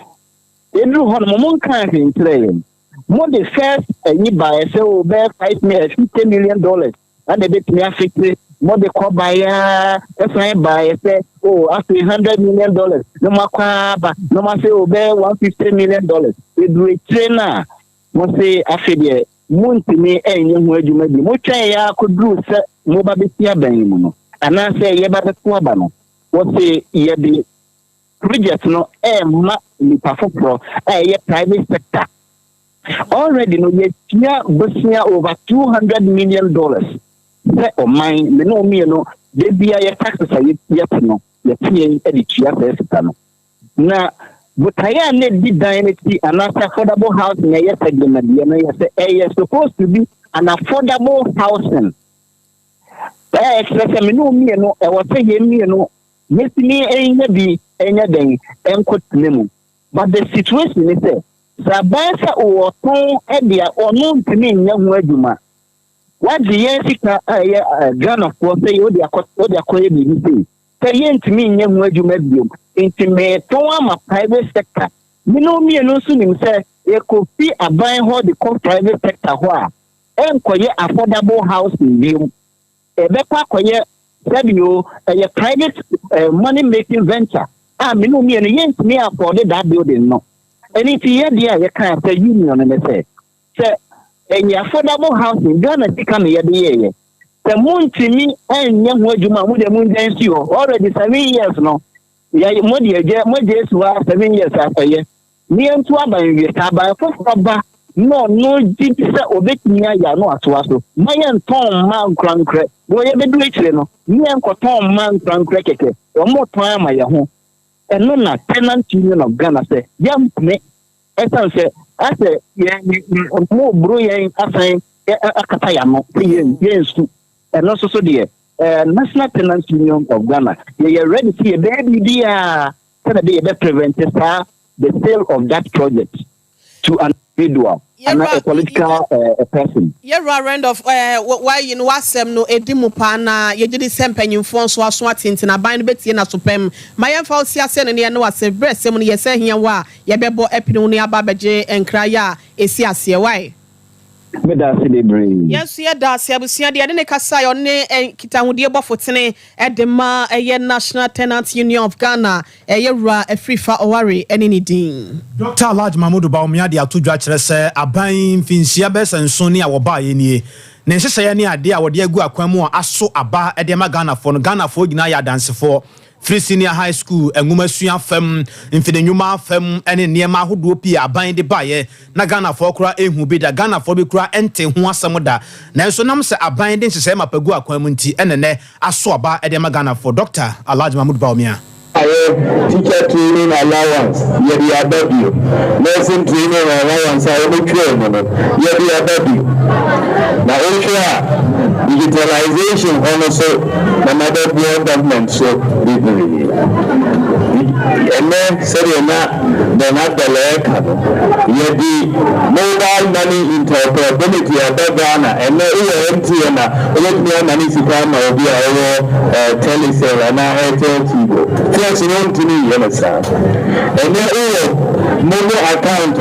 eduru hɔ no mo nka hwee nkyerɛ yɛn. Mo de first ɛyi baeɛ sɛ o bɛyɛ 5 million, $50 million ɛna ebetumi afete. Mo de kɔ baeɛ, ɛsan baeɛ sɛ o afei $100 million, na mo akɔ aba na mo afei o bɛyɛ $150 million. Eduru akyire no a, mo se afei deɛ mo ntumi ɛnyɛ ho adwuma bi. Mo twɛn yɛ akɔduru sɛ mo ba bɛsi aban yi mu no anaasɛ yɛba bɛto aba no, wɔse yɛde project no ɛɛma nipa foforɔ a ɛyɛ private sector. Already no yɛtua bosia over $200 million sɛ ɔman me ne mmienu de bia yɛ taxes a yɛte no, yɛte yɛn de tua saa sika no. Na botaeɛ a na di dan no ti anaasɛ affordable housing a ɛyɛ sɛgbɛmadeɛ no yɛ sɛ ɛyɛ supposed to be an affordable housing, ɛyɛ kyerɛ sɛ me ne mmienu ɛwɔ sɛ yɛn mmienu yɛtumi ɛnyɛ bi ɛnyɛ den ɛnkɔ tena mu. But the situation ni sɛ aban sɛ ɔtɔn ɛde a ɔno ntumi nyɛ ho adwuma. Woagye yɛn sika a ɛyɛ Ghanafoɔ sɛ wode akɔ wode akɔyɛ biribi sei sɛ yɛntumi nyɛ ho adwuma biom nti meretɔn ama private sector. Me ne wo mmienu nso nim sɛ yɛkɔfi aban hɔ de kɔ private sector hɔ a ɛnkɔyɛ affordable housing biom. Ɛbɛkɔ akɔyɛ sɛbi o ɛyɛ private money making venture a me ne wo mmienu yɛntumi afford that building no. Ɛno nti yɛ deɛ a yɛkaa sɛ union no ne sɛ sɛ ɛyɛ affordable housing Ghana sika na yɛde yɛɛyɛ sɛ montumi nyɛ ho adwuma a mo deɛ mongya nsi hɔ already 7 years no yɛ mo deɛ gye mo gye esi hɔ a 7 years afɛyɛ ne yɛnto aban wie sɛ aban foforɔ ba na ɔno gye di sɛ obetumi ayɛ ano atoa so ma yɛntɔn mma nkorankorɛ na wɔyɛ bɛdu akyire no ne yɛnkɔtɔn mma nkorankorɛ kɛkɛ wɔn tɔn ama yɛn ho. Ɛno na Tenant Union of Ghana sɛ yɛmpene ɛsiane sɛ asɛ yɛn mo boro yɛn asan akata yɛn ano sɛ yɛn yɛnsu. Ɛno nso so deɛ National Tenant Union of Ghana yɛyɛ ready sɛ yɛbɛyɛ biribiara sɛdeɛ bɛyɛ yɛbɛ prevent saa the sale of that project to an individual and a political person. Yɛwura Randolph, wayi no wasɛm no edi mu paa na yɛgye di sɛ mpanyinfoɔ nso aso atenten aban no bɛtie n'aso ma yɛmfa wo si ase no ne yɛne wase berɛ sɛm no yɛsɛ hia wɔ a yɛbɛbɔ apini wo no aba abɛgye nkra yɛ a ɛsi aseɛ wae. Meda ase bebree. Yɛn nso yɛda ase. Abusua deɛ yɛde ne kasa yɛ ɔne nkitahodie bɔfo tene ɛde ma ɛyɛ National Tenant Union of Ghana, ɛyɛ wura Afrifa Ɔware ɛne ne din. Dr. Alhaji Mahmudu Bawumia de ato dwa kyerɛ sɛ aban mfinhyia bɛsɛ 7 ne a wɔbaeɛ nie ne nhyehyɛeɛ ne adeɛ a wɔde agu akwan mu a aso aba de ama Ghanafoɔ no. Ghanafoɔ nyinaa yɛ adansefoɔ firi senior high school nwoma sua fam, mfidi nnwuma fam ne nneɛma ahodoɔ pii aban de baeɛ na Ghanafoɔ koraa ehu bi da, Ghanafoɔ bi koraa nte ho asɛm da, nanso nam sɛ aban de nhyehyɛeɛ mapa gu akwan mu nti ɛnɛnɛ aso aba de ama Ghanafoɔ. Dr. Alhaji Mahmud Bawumia. Ayɛ teacher training allowance yɛde aba bio, nursing training allowance a wɔbɛtwerɛ mu no yɛde aba bio, na wohwɛ a digitalization hɔ no so na mabɛboa government so bebree. Ɛnɛ sɛdeɛ na Bernard Bɛlɛɛka no, yɛde mobile money interoperability aba Ghana. Ɛnɛ wowɔ MTN a, wobɛtumi ama ne sika ama obi a ɔwɔ Telecel anaa Airtel Tigo. First no ntumi nyɛ no saa. Ɛnɛ wowɔ momo account a,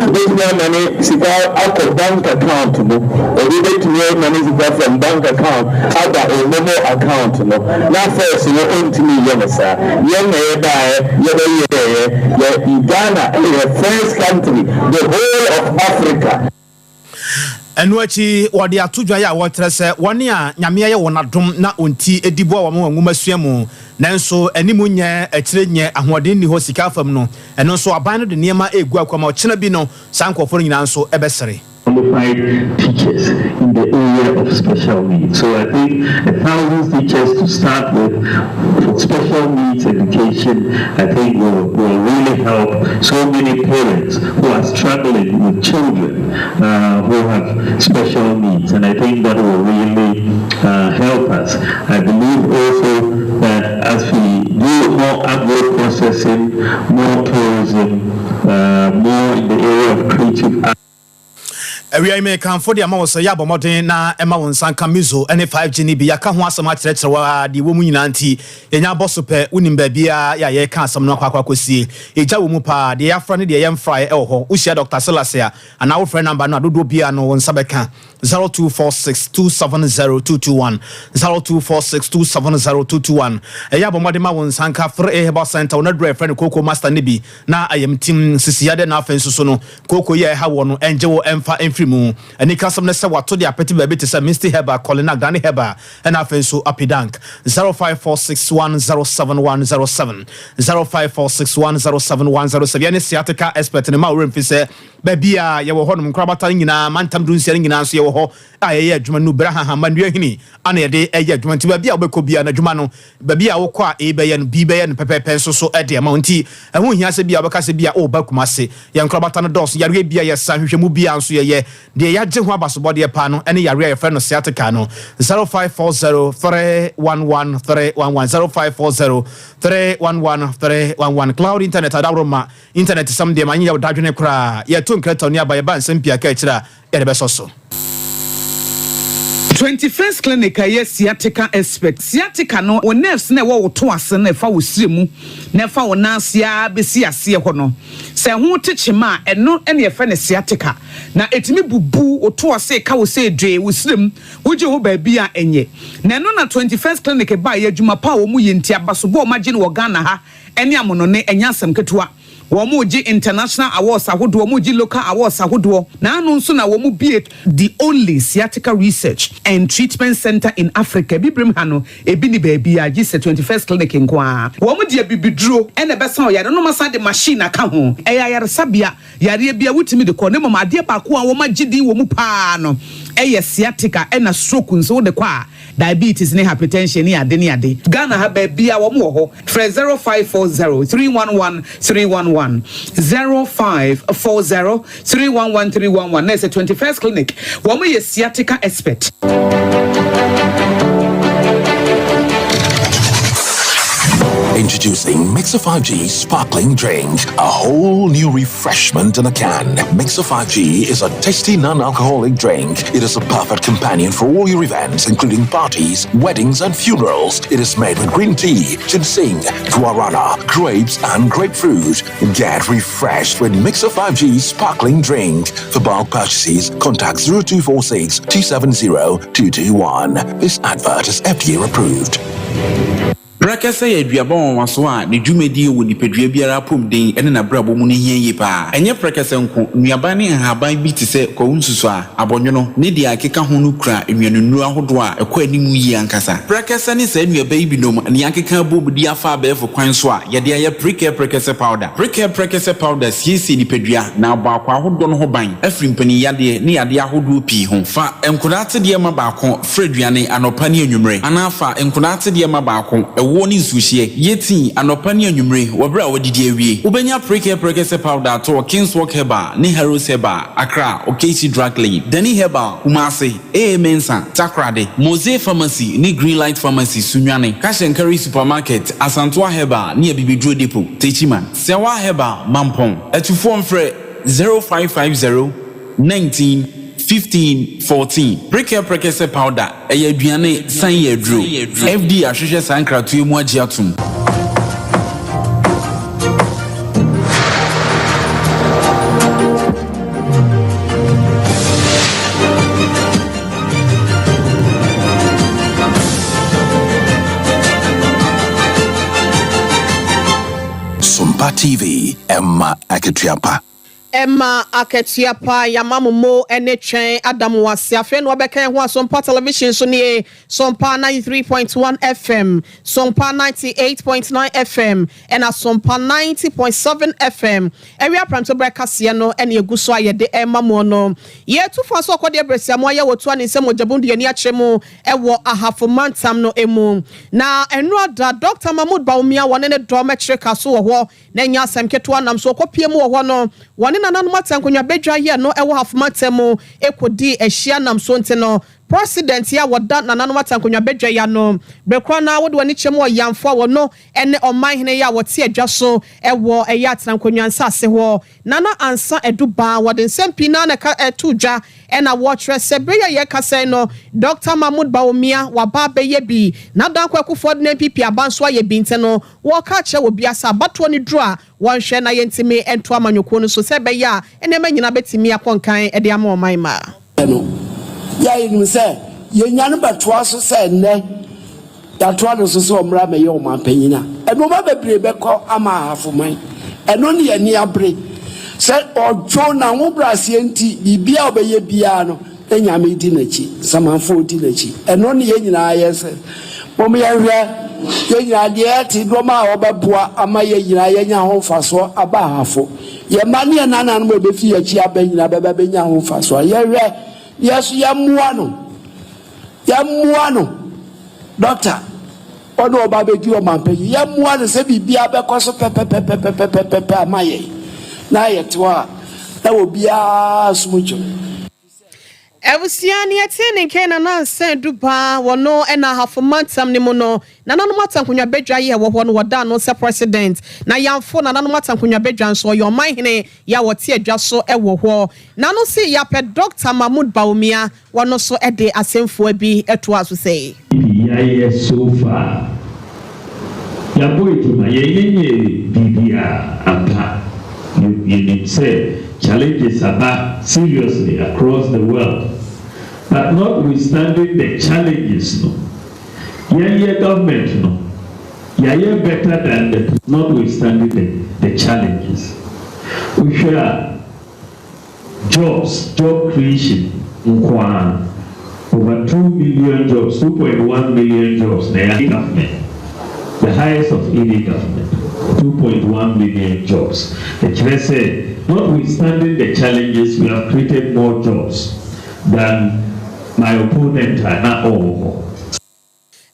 wobɛtumi ama ne sika akɔ bank account mu. Obi bɛtumi ama ne sika from bank account aba o momo account no, na first no ɔntumi nyɛ no saa. Yɛn na yɛbaeɛ yɛbɛyɛɛyɛ yɛ Ghana ɛyɛ first country the whole of Africa. Ɛno akyi wɔde ato dwa yɛ a wɔkyerɛ sɛ wɔne a Nyame ayɛ wɔn adom na ɔnti di boa wɔn wɔ nwoma sua mu, nanso anim nyɛ akyire nyɛ ahoɔden nni hɔ sika fam no, ɛno nso aban no de nneɛma egu akwama ɔkyena bi no saa nkurɔfoɔ no nyinaa nso ɛbɛsere. Qualified teachers in the area of special needs. So I think 1,000 teachers to start with for special needs education, I think will really help so many parents who are struggling with children who have special needs. And I think that will really help us. I believe also that as we do more agro-processing, more tourism, more in the area of creative arts, Awia yi mekamfo de ama wo sɛ yɛ abɔ mmɔden na ɛma wo nsa nka Mizo ne 5G no bi. Yɛaka ho asɛm akyerɛkyerɛ wɔ a deɛ wɔ mu nyinaa nti yɛnya abɔ so pɛ wonim baabiaa yɛ a yɛka asɛm no akɔ akɔ akɔsie ɛgya wɔ mu paa. Deɛ yɛafra ne deɛ yɛmfraeɛ ɛwɔ hɔ. Wohyia Dr. Silas a anaa wofrɛ number no a dodoɔ biara no wo nsa bɛka 0246 270 221, 0246 270 221. Ɛyɛ abɔ mmɔden ma wo nsa nka Fere Herbal Center. Wo naduro a yɛfrɛ no Koko Master ne bi na ayɛmtim sisiade na afei nso so no koko yi a ɛha wɔ no ɛngye wo ɛmfa ɛmfiri mu. Ɛne kasɛm no sɛ wato de apɛte baabi te sɛ Misty Herbal, Colina Gane Herbal ɛna afei nso Apidank. 0546107107, 0546107107. Yɛne sciatica expert ne ma worɛ mfi sɛ baabi a yɛwɔ hɔ nom nkorabata no nyinaa mantam 16 no nyinaa nso yɛwɔ hɔ a yɛyɛ adwuma no berɛ hahama nnua hini ana yɛde ɛyɛ adwuma nti baabi a wobɛkɔ bia no adwuma no baabi a wokɔ a ɛbɛyɛ no bi bɛyɛ no pɛpɛɛpɛ nso so ɛde ama wo nti ɛho hia sɛ bia wobɛka sɛ bia woba kuma se yɛn nkorabata no dɔɔso. Yareɛ bia yɛsa hwehwɛmu bia nso yɛyɛ deɛ yɛagye ho abasobɔdeɛ paa no ɛne yareɛ a yɛfrɛ no sciatica no. 0540 311 311, 0540 311 311. Cloud Internet adaworo ma internet sɛm deɛ ma nyɛ wo dadwene koraa. Yɛto nkrɛtɔ ne aba yɛba nsɛm pii aka akyirɛ a yɛde bɛsɔ so. 21st Clinic a ɛyɛ sciatica expert. Sciatica no, wo nerves no a ɛwɔ wo to ase no a ɛfa wo srɛ mu na ɛfa wo nan ase ara bɛsi aseɛ hɔ no, sɛ ɛho te kyema a, ɛno na yɛfrɛ no sciatica. Na ɛtumi bubu wo to ase, ɛka wo sɛ dwee, wo srɛ mu, wogye hɔ baabi a ɛnyɛ. Na ɛno na 21st Clinic baeɛ, adwuma pa a wɔyɛ nti, abasobɔ a wɔagye no wɔ Ghana ha ne amonɔne, ɛnyɛ asɛm ketewa. Wɔregye international awards ahodoɔ, wɔregye local awards ahodoɔ, na ano nso na wɔbue the only sciatica research and treatment centre in Africa. Abibirem ha no, ebi nni baabiara gye sɛ 21st Clinic nko ara. Wɔde abibiduro na ɛbɛsa ɔyare no, na wɔasan de machine aka ho. Ɛyɛ ayaresabea, yareɛ biara wotumi de kɔ, na mmom adeɛ baako a wɔagye din wɔ mu pa ara no yɛ sciatica, ɛna stroke nso wode kɔ a, Diabetes ne hypertension ne ade ne ade. Ghana ha baabiaa wɔn wɔ hɔ. Frɛ 0540 311 311, 0540 311 311 na ɛsɛ 21st clinic wɔn yɛ sciatica expert. Introducing Mixer 5G Sparkling Drink, a whole new refreshment in a can. Mixer 5G is a tasty non-alcoholic drink. It is a perfect companion for all your events, including parties, weddings, and funerals. It is made with green tea, ginseng, guarana, grapes, and grapefruit. Get refreshed with Mixer 5G Sparkling Drink. For bulk purchases, contact 0246 270 221. This advert is FDA approved. Prɛkɛsɛ yɛ aduaba nwanwaso a ne dwumadie wɔ nipadua biara apɔmuden ne n'abrabɔ mu no hia yie pa ara. Ɛnyɛ prɛkɛsɛ nko, nnuaba ne nhaban bi te sɛ kwawu nsusuaa, abɔnwono, ne deɛ ɛkeka ho no kura nnuanennuro ahodoɔ a ɛkɔ anim yie ankasa. Prɛkɛsɛ ne saa nnuaba yi binom na yɛakeka abom de afa abɛɛfo kwan so a yɛde ayɛ Prekɛ Prɛkɛsɛ Powder. Prekɛ Prɛkɛsɛ Powder siesie nipadua na abɔ akwaa ahodoɔ no ho ban afiri mpaninyadeɛ ne yadeɛ ahodoɔ pii ho. Fa nkwadaa atedeɛ ma baako Fra aduane anɔpa ne anwummere, anaa fa nkwadaa atedeɛ ma baako, ɛwoɔ ne nsuohyeɛ. Yɛ tii anɔpa ne anwummere wɔ berɛ a woadidi awie. Wobɛnya Prekɛ Prɛkɛsɛ Powder atɔ wɔ Kingswalk Herbal ne Harrows Herbal, Accra, Okaishie Drug Lane, Dani Herbal, Kumasi, AA Mensah, Takoradi, Mose Pharmacy ne Greenlight Pharmacy, Sunyani, Cash and Carry Supermarket, Asantoa Herbal ne Abibiduro Depot, Techiman, Sɛwa Herbal, Mampong. Atufoɔ mfrɛ 0550 19 15 14. Prekɛ Prɛkɛsɛ Powder, ɛyɛ aduane, san yɛ aduro. FDA ahwehwɛ saa nkratoɔ yi mu agye atom. Sompa TV, ɛma akatua pa. Ɛma akatua pa, Yɛama mo mo ne twɛn ada mo ase. Afei na wɔbɛka yɛn ho a Sompa Television so nie, Sompa 93.1 FM, Sompa 98.9 FM, ɛna Sompa 90.7 FM. Awia prɛmtoberɛ kaseɛ no ɛna ɛgu so a yɛde ɛrema mo no. Yɛtu fa so ɔkɔdeɛ berɛsia mo ayɛ wɔtua ne nsam mogyabum de ani akyerɛ mu ɛwɔ Ahafo mantam no mu. Na ɛno ada Dr. Mahmood Bawumia wɔne ne dɔm kyere ka so wɔ hɔ Na ɛnyɛ asɛm ketewa nam so ɔkɔpue mu wɔ hɔ no, wɔne nananom atɛnkonwa badwa yɛɛ no wɔ Hafmantam mu kɔdii ahyia nam so nti no, President yi a wɔda nananom atɛnkonwa badwa yi ano bere korɔ no ara wode w'ani kyerɛ mu ɔyamfo a wɔno ne ɔmanhene yi a wɔte adwa so wɔ ɛyɛ atenankonnwa nsase hɔ Nana Ansah Adu Baa wɔde nsɛm pii no ara na ɛka too dwa na wɔkyerɛ sɛ bere yi a yɛrekasa yi no Dɔkta Mahmood Bawumia waba abɛyɛ bi na Dankwa Akufo-Addo ne NPP aba nso ayɛ bi nti no Wɔka kyerɛ obia sɛ abatoɔ no duru a, wɔnhwɛ na yɛntumi nto amanyɔkuo no so sɛ ɛbɛyɛ a nneɛma nyinaa bɛtumi akɔ nkan de ama ɔman mma. No, yɛ a yɛnim sɛ yɛnya no bɛtoa so sɛ nnɛ yɛatoa no so sɛ ɔmmra mmɛyɛ ɔmanpanyin a, nnoɔma bebree bɛkɔ ama Ahafoman. Ɛno ne yɛn ani abere sɛ ɔdwo n'ahobrɛaseɛ nti biribiara a ɔbɛyɛ biara no, Na Nyame di n'akyi, nsamanfoɔ di n'akyi. Ɛno ne yɛn nyinaa yɛ sɛ mom yɛnhwɛ yɛn nyinaa deɛ yɛte nnoɔma a ɔbɛboa ama yɛn nyinaa yɛanya ho mfasoɔ aba ahafo. Yɛn mma ne yɛn nananom a ɛbɛfi yɛn akyi aba nyinaa bɛba bɛnya ho mfasoɔ. Yɛnhwɛ na yɛn nso yɛmmoa no. Yɛmmoa no. Dɔkta. Ɔne ɔba bɛdi ɔmanpanyin. Yɛmmoa no sɛ biribiara bɛkɔ so pɛpɛpɛpɛpɛpɛpɛ ama yɛn na yɛte hɔ a na obiara som dwo. Abusua nea ɛtee ne nka yi Nana Ansah Adu Baa wɔ no ɛna Ahafo mantam no mu no Nananom Atankonwa Badwa yi a ɛwɔ hɔ no wɔdaa no sɛ President na Yamfo Nananom Atankonwa Badwa nso ɔyɛ Ɔmanhene yi a wɔte adwa so wɔ hɔ N'ano se yɛapɛ Dɔkta Mahmood Bawumia wɔ no so de asɛmfua bi toaa so sɛ. Yɛayɛ so far. Yɛabɔ adwuma, yɛnyɛ nyɛɛ biribiara ampa. Yɛnim sɛ challenges aba seriously across the world but notwithstanding the challenges no, yɛn yɛ government no, yɛayɛ better than the notwithstanding the the challenges. Wohwɛ a, Jobs, job creation nko ara, over 2 million jobs, 2.1 million jobs na ɛyɛ government, the highest of any government, 2.1 million jobs. Ɛkyerɛ sɛ notwithstanding the challenges, we have created more jobs than my opponent a na ɔwɔ hɔ.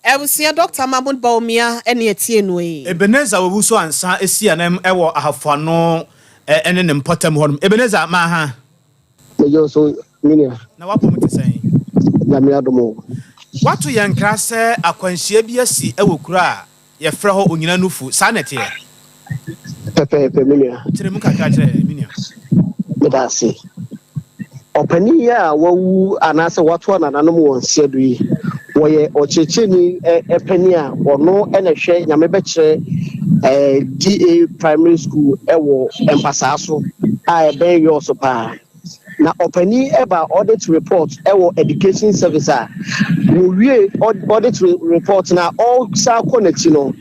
Abusua Dɔkta Mahmood Bawumia ne ɛtie no yi. Ebenezer Owusu Ansah si anam wɔ Ahafoano ne ne mpɔtam hɔnom. Ebenezer, Maaha. Megye wo so, me nua. Na w'apɔm te sɛn? Nyame adom o. Woato yɛn nkra sɛ akwanhyia bi asi wɔ kuro a yɛfrɛ hɔ Onyina Nufu, saa na ɛteɛ? Pɛpɛɛpɛ, me nua. Kyerɛ mu kakra kyerɛ yɛn, me nua. Meda ase. Ɔpanin yi a wawu anaasɛ watoa nananom wɔn nseɛ do yi, wɔyɛ ɔkyerɛkyerɛni panin a ɔno na ɛhwɛ Nyame bɛkyerɛ DA Primary School wɔ Mpasaa so a ɛbɛn Yɔɔso paa. Na ɔpanin ba audit report wɔ Education Service a wɔwie audit report no a ɔresan kɔ n'akyi no,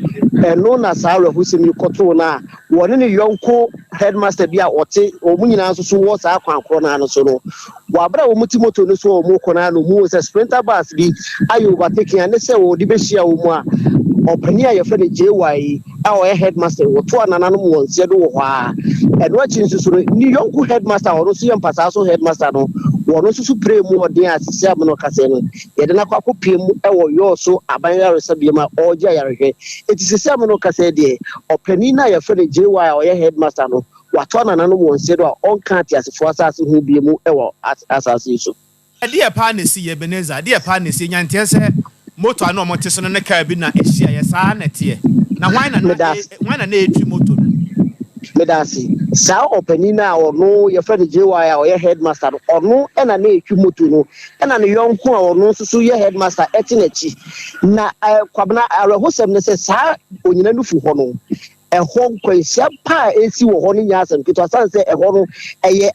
ɛno na saa awerɛhosɛm yi kɔtoo no a wɔne ne yɔnko headmaster bi a ɔte wɔn nyinaa nso so wɔ saa kwan korɔ no ara no so no. Wɔ abere a wɔn te moto no so a wɔrekɔ no ara no, wɔhu sɛ sprinter bus bi ayɛ overtaking a ne sɛ wɔde bɛhyia wɔn a ɔpanin a yɛfrɛ no JY yi a ɔyɛ headmaster wɔtoa nananom wɔn nseɛ do wɔ hɔ ara. Ɛno akyi nso so no, ne yɔnko headmaster a ɔno nso yɛ mpasaa so headmaster no, wɔn nso so piree mu ɔden a sisi a mene ɔkasa no, yɛde no akɔ akɔpie mu wɔ Yɔɔ so aban ayaresabea mu a ɔregye ayarehwɛ. Enti sisi a mene ɔkasa deɛ, ɔpanin no a yɛfrɛ no JY a ɔyɛ headmaster no, watoa nananom wɔn nseɛ do a ɔnka ateasefoɔ asase ho bio mu wɔ asase yi so. Ɛdeɛ paa na ɛsiiɛ, Ebenezer? Ɛdeɛ paa na ɛsiiɛ? Nya nteɛ sɛ moto a na wɔte so no ne kaa bi na ɛhyiaeɛ. Saa na ɛteɛ. Na hwan na na hwan na na ɛretwi moto no? Meda ase. Saa ɔpanin no a ɔno yɛfrɛ no JY a ɔyɛ headmaster no, ɔno na na ɛretwi moto no, ɛna ne yɔnko a ɔno nso so yɛ headmaster te n'akyi. Na eh, Kwabena, awerɛhosɛm ne sɛ saa onyina no fu hɔ no, ɛhɔ nkwanhyia pa a ɛsi wɔ hɔ no nyɛ asɛm ketewa, sane sɛ ɛhɔ no ɛyɛ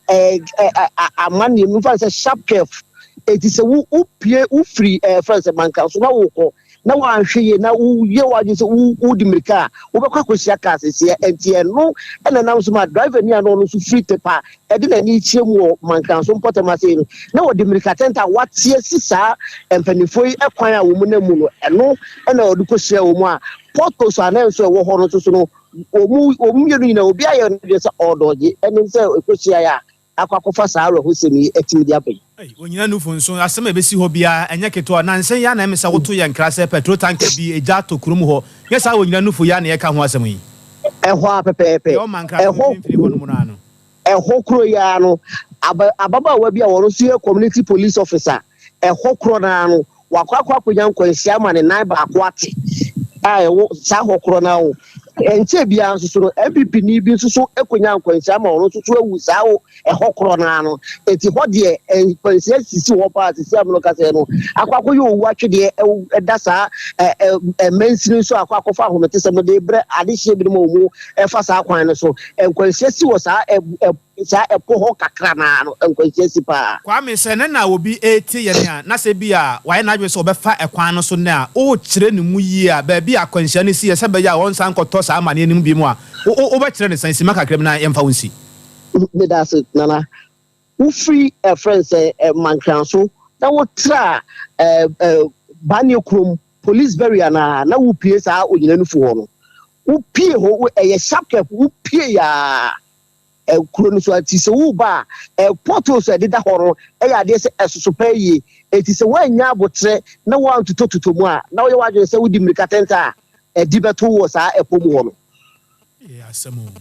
amanneɛ mu, mfa sɛ sharp curve. Eti sɛ wo wopie wofiri ɛɛ fɛn sɛ manka so na wokɔ na woanhwɛ yie na woyɛ w'adwene sɛ wodi mmirika a, wobɛkɔ akɔhyia kaa seseɛ. Nti ɛno ɛna nam so ma driver ni a na ɔno nso firi Tepa ɛde n'ani kyerɛ mu wɔ Mankranso mpɔtam ase no, na wɔde mmirika tɛntɛ a wate asi saa mpanimfoɔ yi kwan a wɔn nam mu no, ɛno ɛna ɔde kɔhyia wɔn a potholes a na nso ɛwɔ hɔ no nso so no, wɔn mmienu nyinaa obi ayɛ n'adwene sɛ ɔredɔgye ɛne sɛ ɛkɔhyia a akɔ akɔfa saa awerɛhosɛm yi atumi de aba yi. Ei, onyina nufu nso, asɛm a ɛbɛsi hɔ biara, ɛnyɛ ketewa. Nnansa yi ara na ɛme sɛ woto yɛn nkra sɛ petrol tanker bi agya atɔ kurom hɔ. Nyɛ saa onyina nufu yi ara na yɛreka ho asɛm yi? Ɛhɔ ara pɛpɛɛpɛ. Deɛ ɔma nkra no Ɛhɔ mfimfini hɔnom no ara no. Ɛhɔ koro yi ara no, aba ababaawa bi a ɔno nso yɛ community police officer, ɛhɔ korɔ no ara no, wakɔ akɔ akɔnya nkwanhyia ama ne nan baako ate a ɛwɔ saa hɔ korɔ no ara o. Ɛnkyɛɛ biara nso so no, NPP ni bi nso so kɔnya nkwanhyia ama ɔno nso so awu saa o ɛhɔ korɔ no ara no. Enti hɔ deɛ nkwanhyia sisi hɔ paa sisi a mene kasa no akɔ akɔyɛ owu atwedeɛ ɛda saa mansini nso akɔ akɔfa ahometesɛm de brɛ adehyeɛ binom a wɔn ɛfa saa kwan no so. Nkwanhyia si wɔ saa saa ɛpo hɔ kakra no ara no, nkwanhyia si paa. Kwame, sɛ nnɛ na obi retie yɛn a, na sɛ ebia wayɛ n'adwene sɛ ɔbɛfa ɛkwan no so nnɛ a, worekyerɛ no mu yie a, baabi a akwanhyia no siiɛ, sɛ ɛbɛyɛ a ɔnsan nkɔtɔ saa amaneɛ no mu bio a, wobɛkyerɛ no sɛn? Simma kakra bi na yɛmfa wo nsi. Meda ase, Nana. Wofiri ɛfrɛ no sɛ Mankranso na wotra Banie kurom, Police Barrier no a, na wopue saa Onyinanufu hɔ no. Wopue hɔ, ɛyɛ sharp curve, wopue yaa kuro no so. Nti sɛ woba a, potholes a ɛdeda hɔ no yɛ adeɛ sɛ ɛsoso paa yie. Nti sɛ woannya aboterɛ na woantotɔtotɔ mu a, na woyɛ w'adwene sɛ wodi mmirika tɛntɛ a, ɛde bɛto wo wɔ saa ɛpɔ mu hɔ no. Yɛ asɛm o.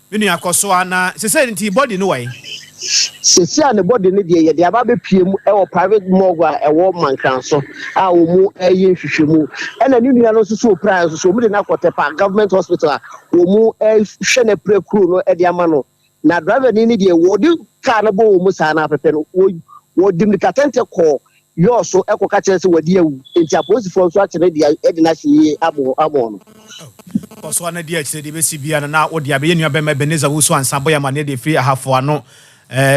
Me nua kɔ so a na sesei nti body no wɔ he? Seesei a ne body no deɛ yɛde aba abɛpue mu wɔ private morgue a ɛwɔ Mankranso a wɔn reyɛ nhwehwɛmu. Ɛna ne nua no nso so ɔpiraeɛ nso so wɔn de no akɔ Tepa Government Hospital a wɔn rehwɛ n'apirakuro no de ama no. Na driver ni no deɛ wɔde kaa no bɔ wɔn mu saa no ara pɛpɛ no wɔde mmirikatɛntɛ kɔɔ Yɔɔ so kɔka kyerɛ sɛ wadi awu enti apolisifoɔ nso akye no de no ahyɛ yie abɔ no. Kɔ so ara na di akyire, deɛ ɛbɛsi biara no na wode abɛyɛ nuabɛma Ebenezer Wusu ansa bɔ yɛn amaneɛ de afiri Ahafo ano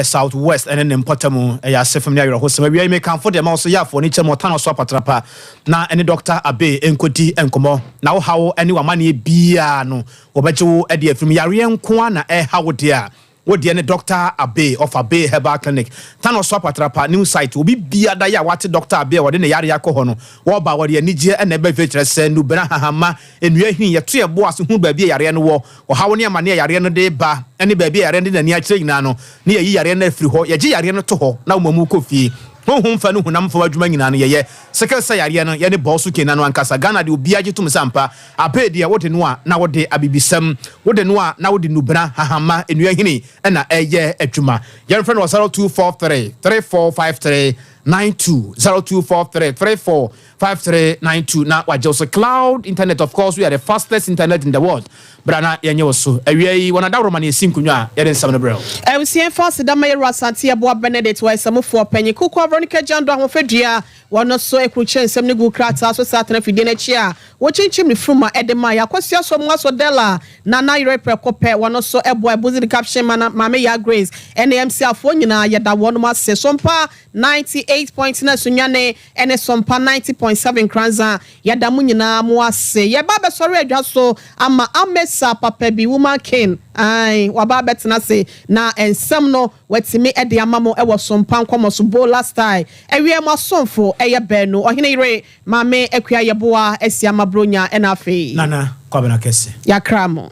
South West ne ne mpɔtamu. Ɛyɛ asefem ne awerɛhosɛm. Awia yi mekamfo deɛ ma wo so yɛ afoɔ ne kyɛm ɔtan ɔso apatrapa na ɛne Dɔkta Abbey nkɔdi nkɔmmɔ. Na wo haw ne w'amaneɛ biara no wɔbɛgye wo de afiri mu. Yareɛ nko ara na ɛreha wo deɛ a, Wo deɛ ne Doctor Abbey of Abbey Herbal Clinic, Tano so Apatrapa, New Site. Obi bia da yɛ a wate Doctor Abbey a wɔde ne yareɛ akɔ hɔ no, wɔba a wɔde anigyeɛ na ɛba fie kyerɛ sɛ nnubena, hahama, nnua hini, yɛto yɛn bo ase hunu baabi a yareɛ no wɔ, ɔhaw ne amaneɛ a yareɛ no de ba ne baabi a yareɛ no de n'ani akyerɛ nyinaa no, ne yɛyi yareɛ no afiri hɔ. Yɛgye yareɛ no to hɔ na woma mu kɔ fie. Honhom fa ne honam fam adwuma nyinaa no yɛyɛ. Sickle cell yareɛ no, yɛne bɔɔ so kena no ankasa. Ghana deɛ obiara gye tom sɛ ampa Abee deɛ wode no a na wode abibisɛm, wode no a na wode nnubena, hahama, nnua nhini na ɛreyɛ adwuma. Yɛmfrɛ no wɔ 0243 3453 92, 0243 3453 92 na wagye wo so. Cloud internet of course we are the fastest internet in the world. Bra na yɛnyɛ wo so. Awia yi wɔn adaworoma na yɛsi nkonnwa a yɛde nsɛm no brɛ wo. Abusua mfa aseda mma Yɛwura Asante Yeboah Benedict wɔ Ɛsamufoɔ Panyin Kukuah Veronica Gyando Ahofadua Wɔn nso krukyerɛ nsɛm no guu krataa so saa tena fidie no akyi a wɔkyinkyim ne funuma de maa Yɛakɔsua so Mmoaso Della Nana yere prɛko pɛ. Wɔn nso boa Ebuzi de caption ma na Maame Yaa Grace ne MC afoɔ nyinaa yɛda wɔnom ase. Sompa 98.9 Sunyani ne Sompa 90.7 Nkoranza yɛda mo nyinaa mo ase. Yɛba abɛsɔre adwa so ama Amesa papa bi Woman King ae waba abɛtena ase na nsɛm no Watumi de ama mo wɔ sompa nkɔmɔ so Bola style. Ɛwiɛ mo asomfo yɛ baanu Ɔhene yere Maame Akua Yeboah Asiama Bronya ɛna afei. Nana Kwabena Kɛse. Yakra mo.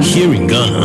Here in Ghana.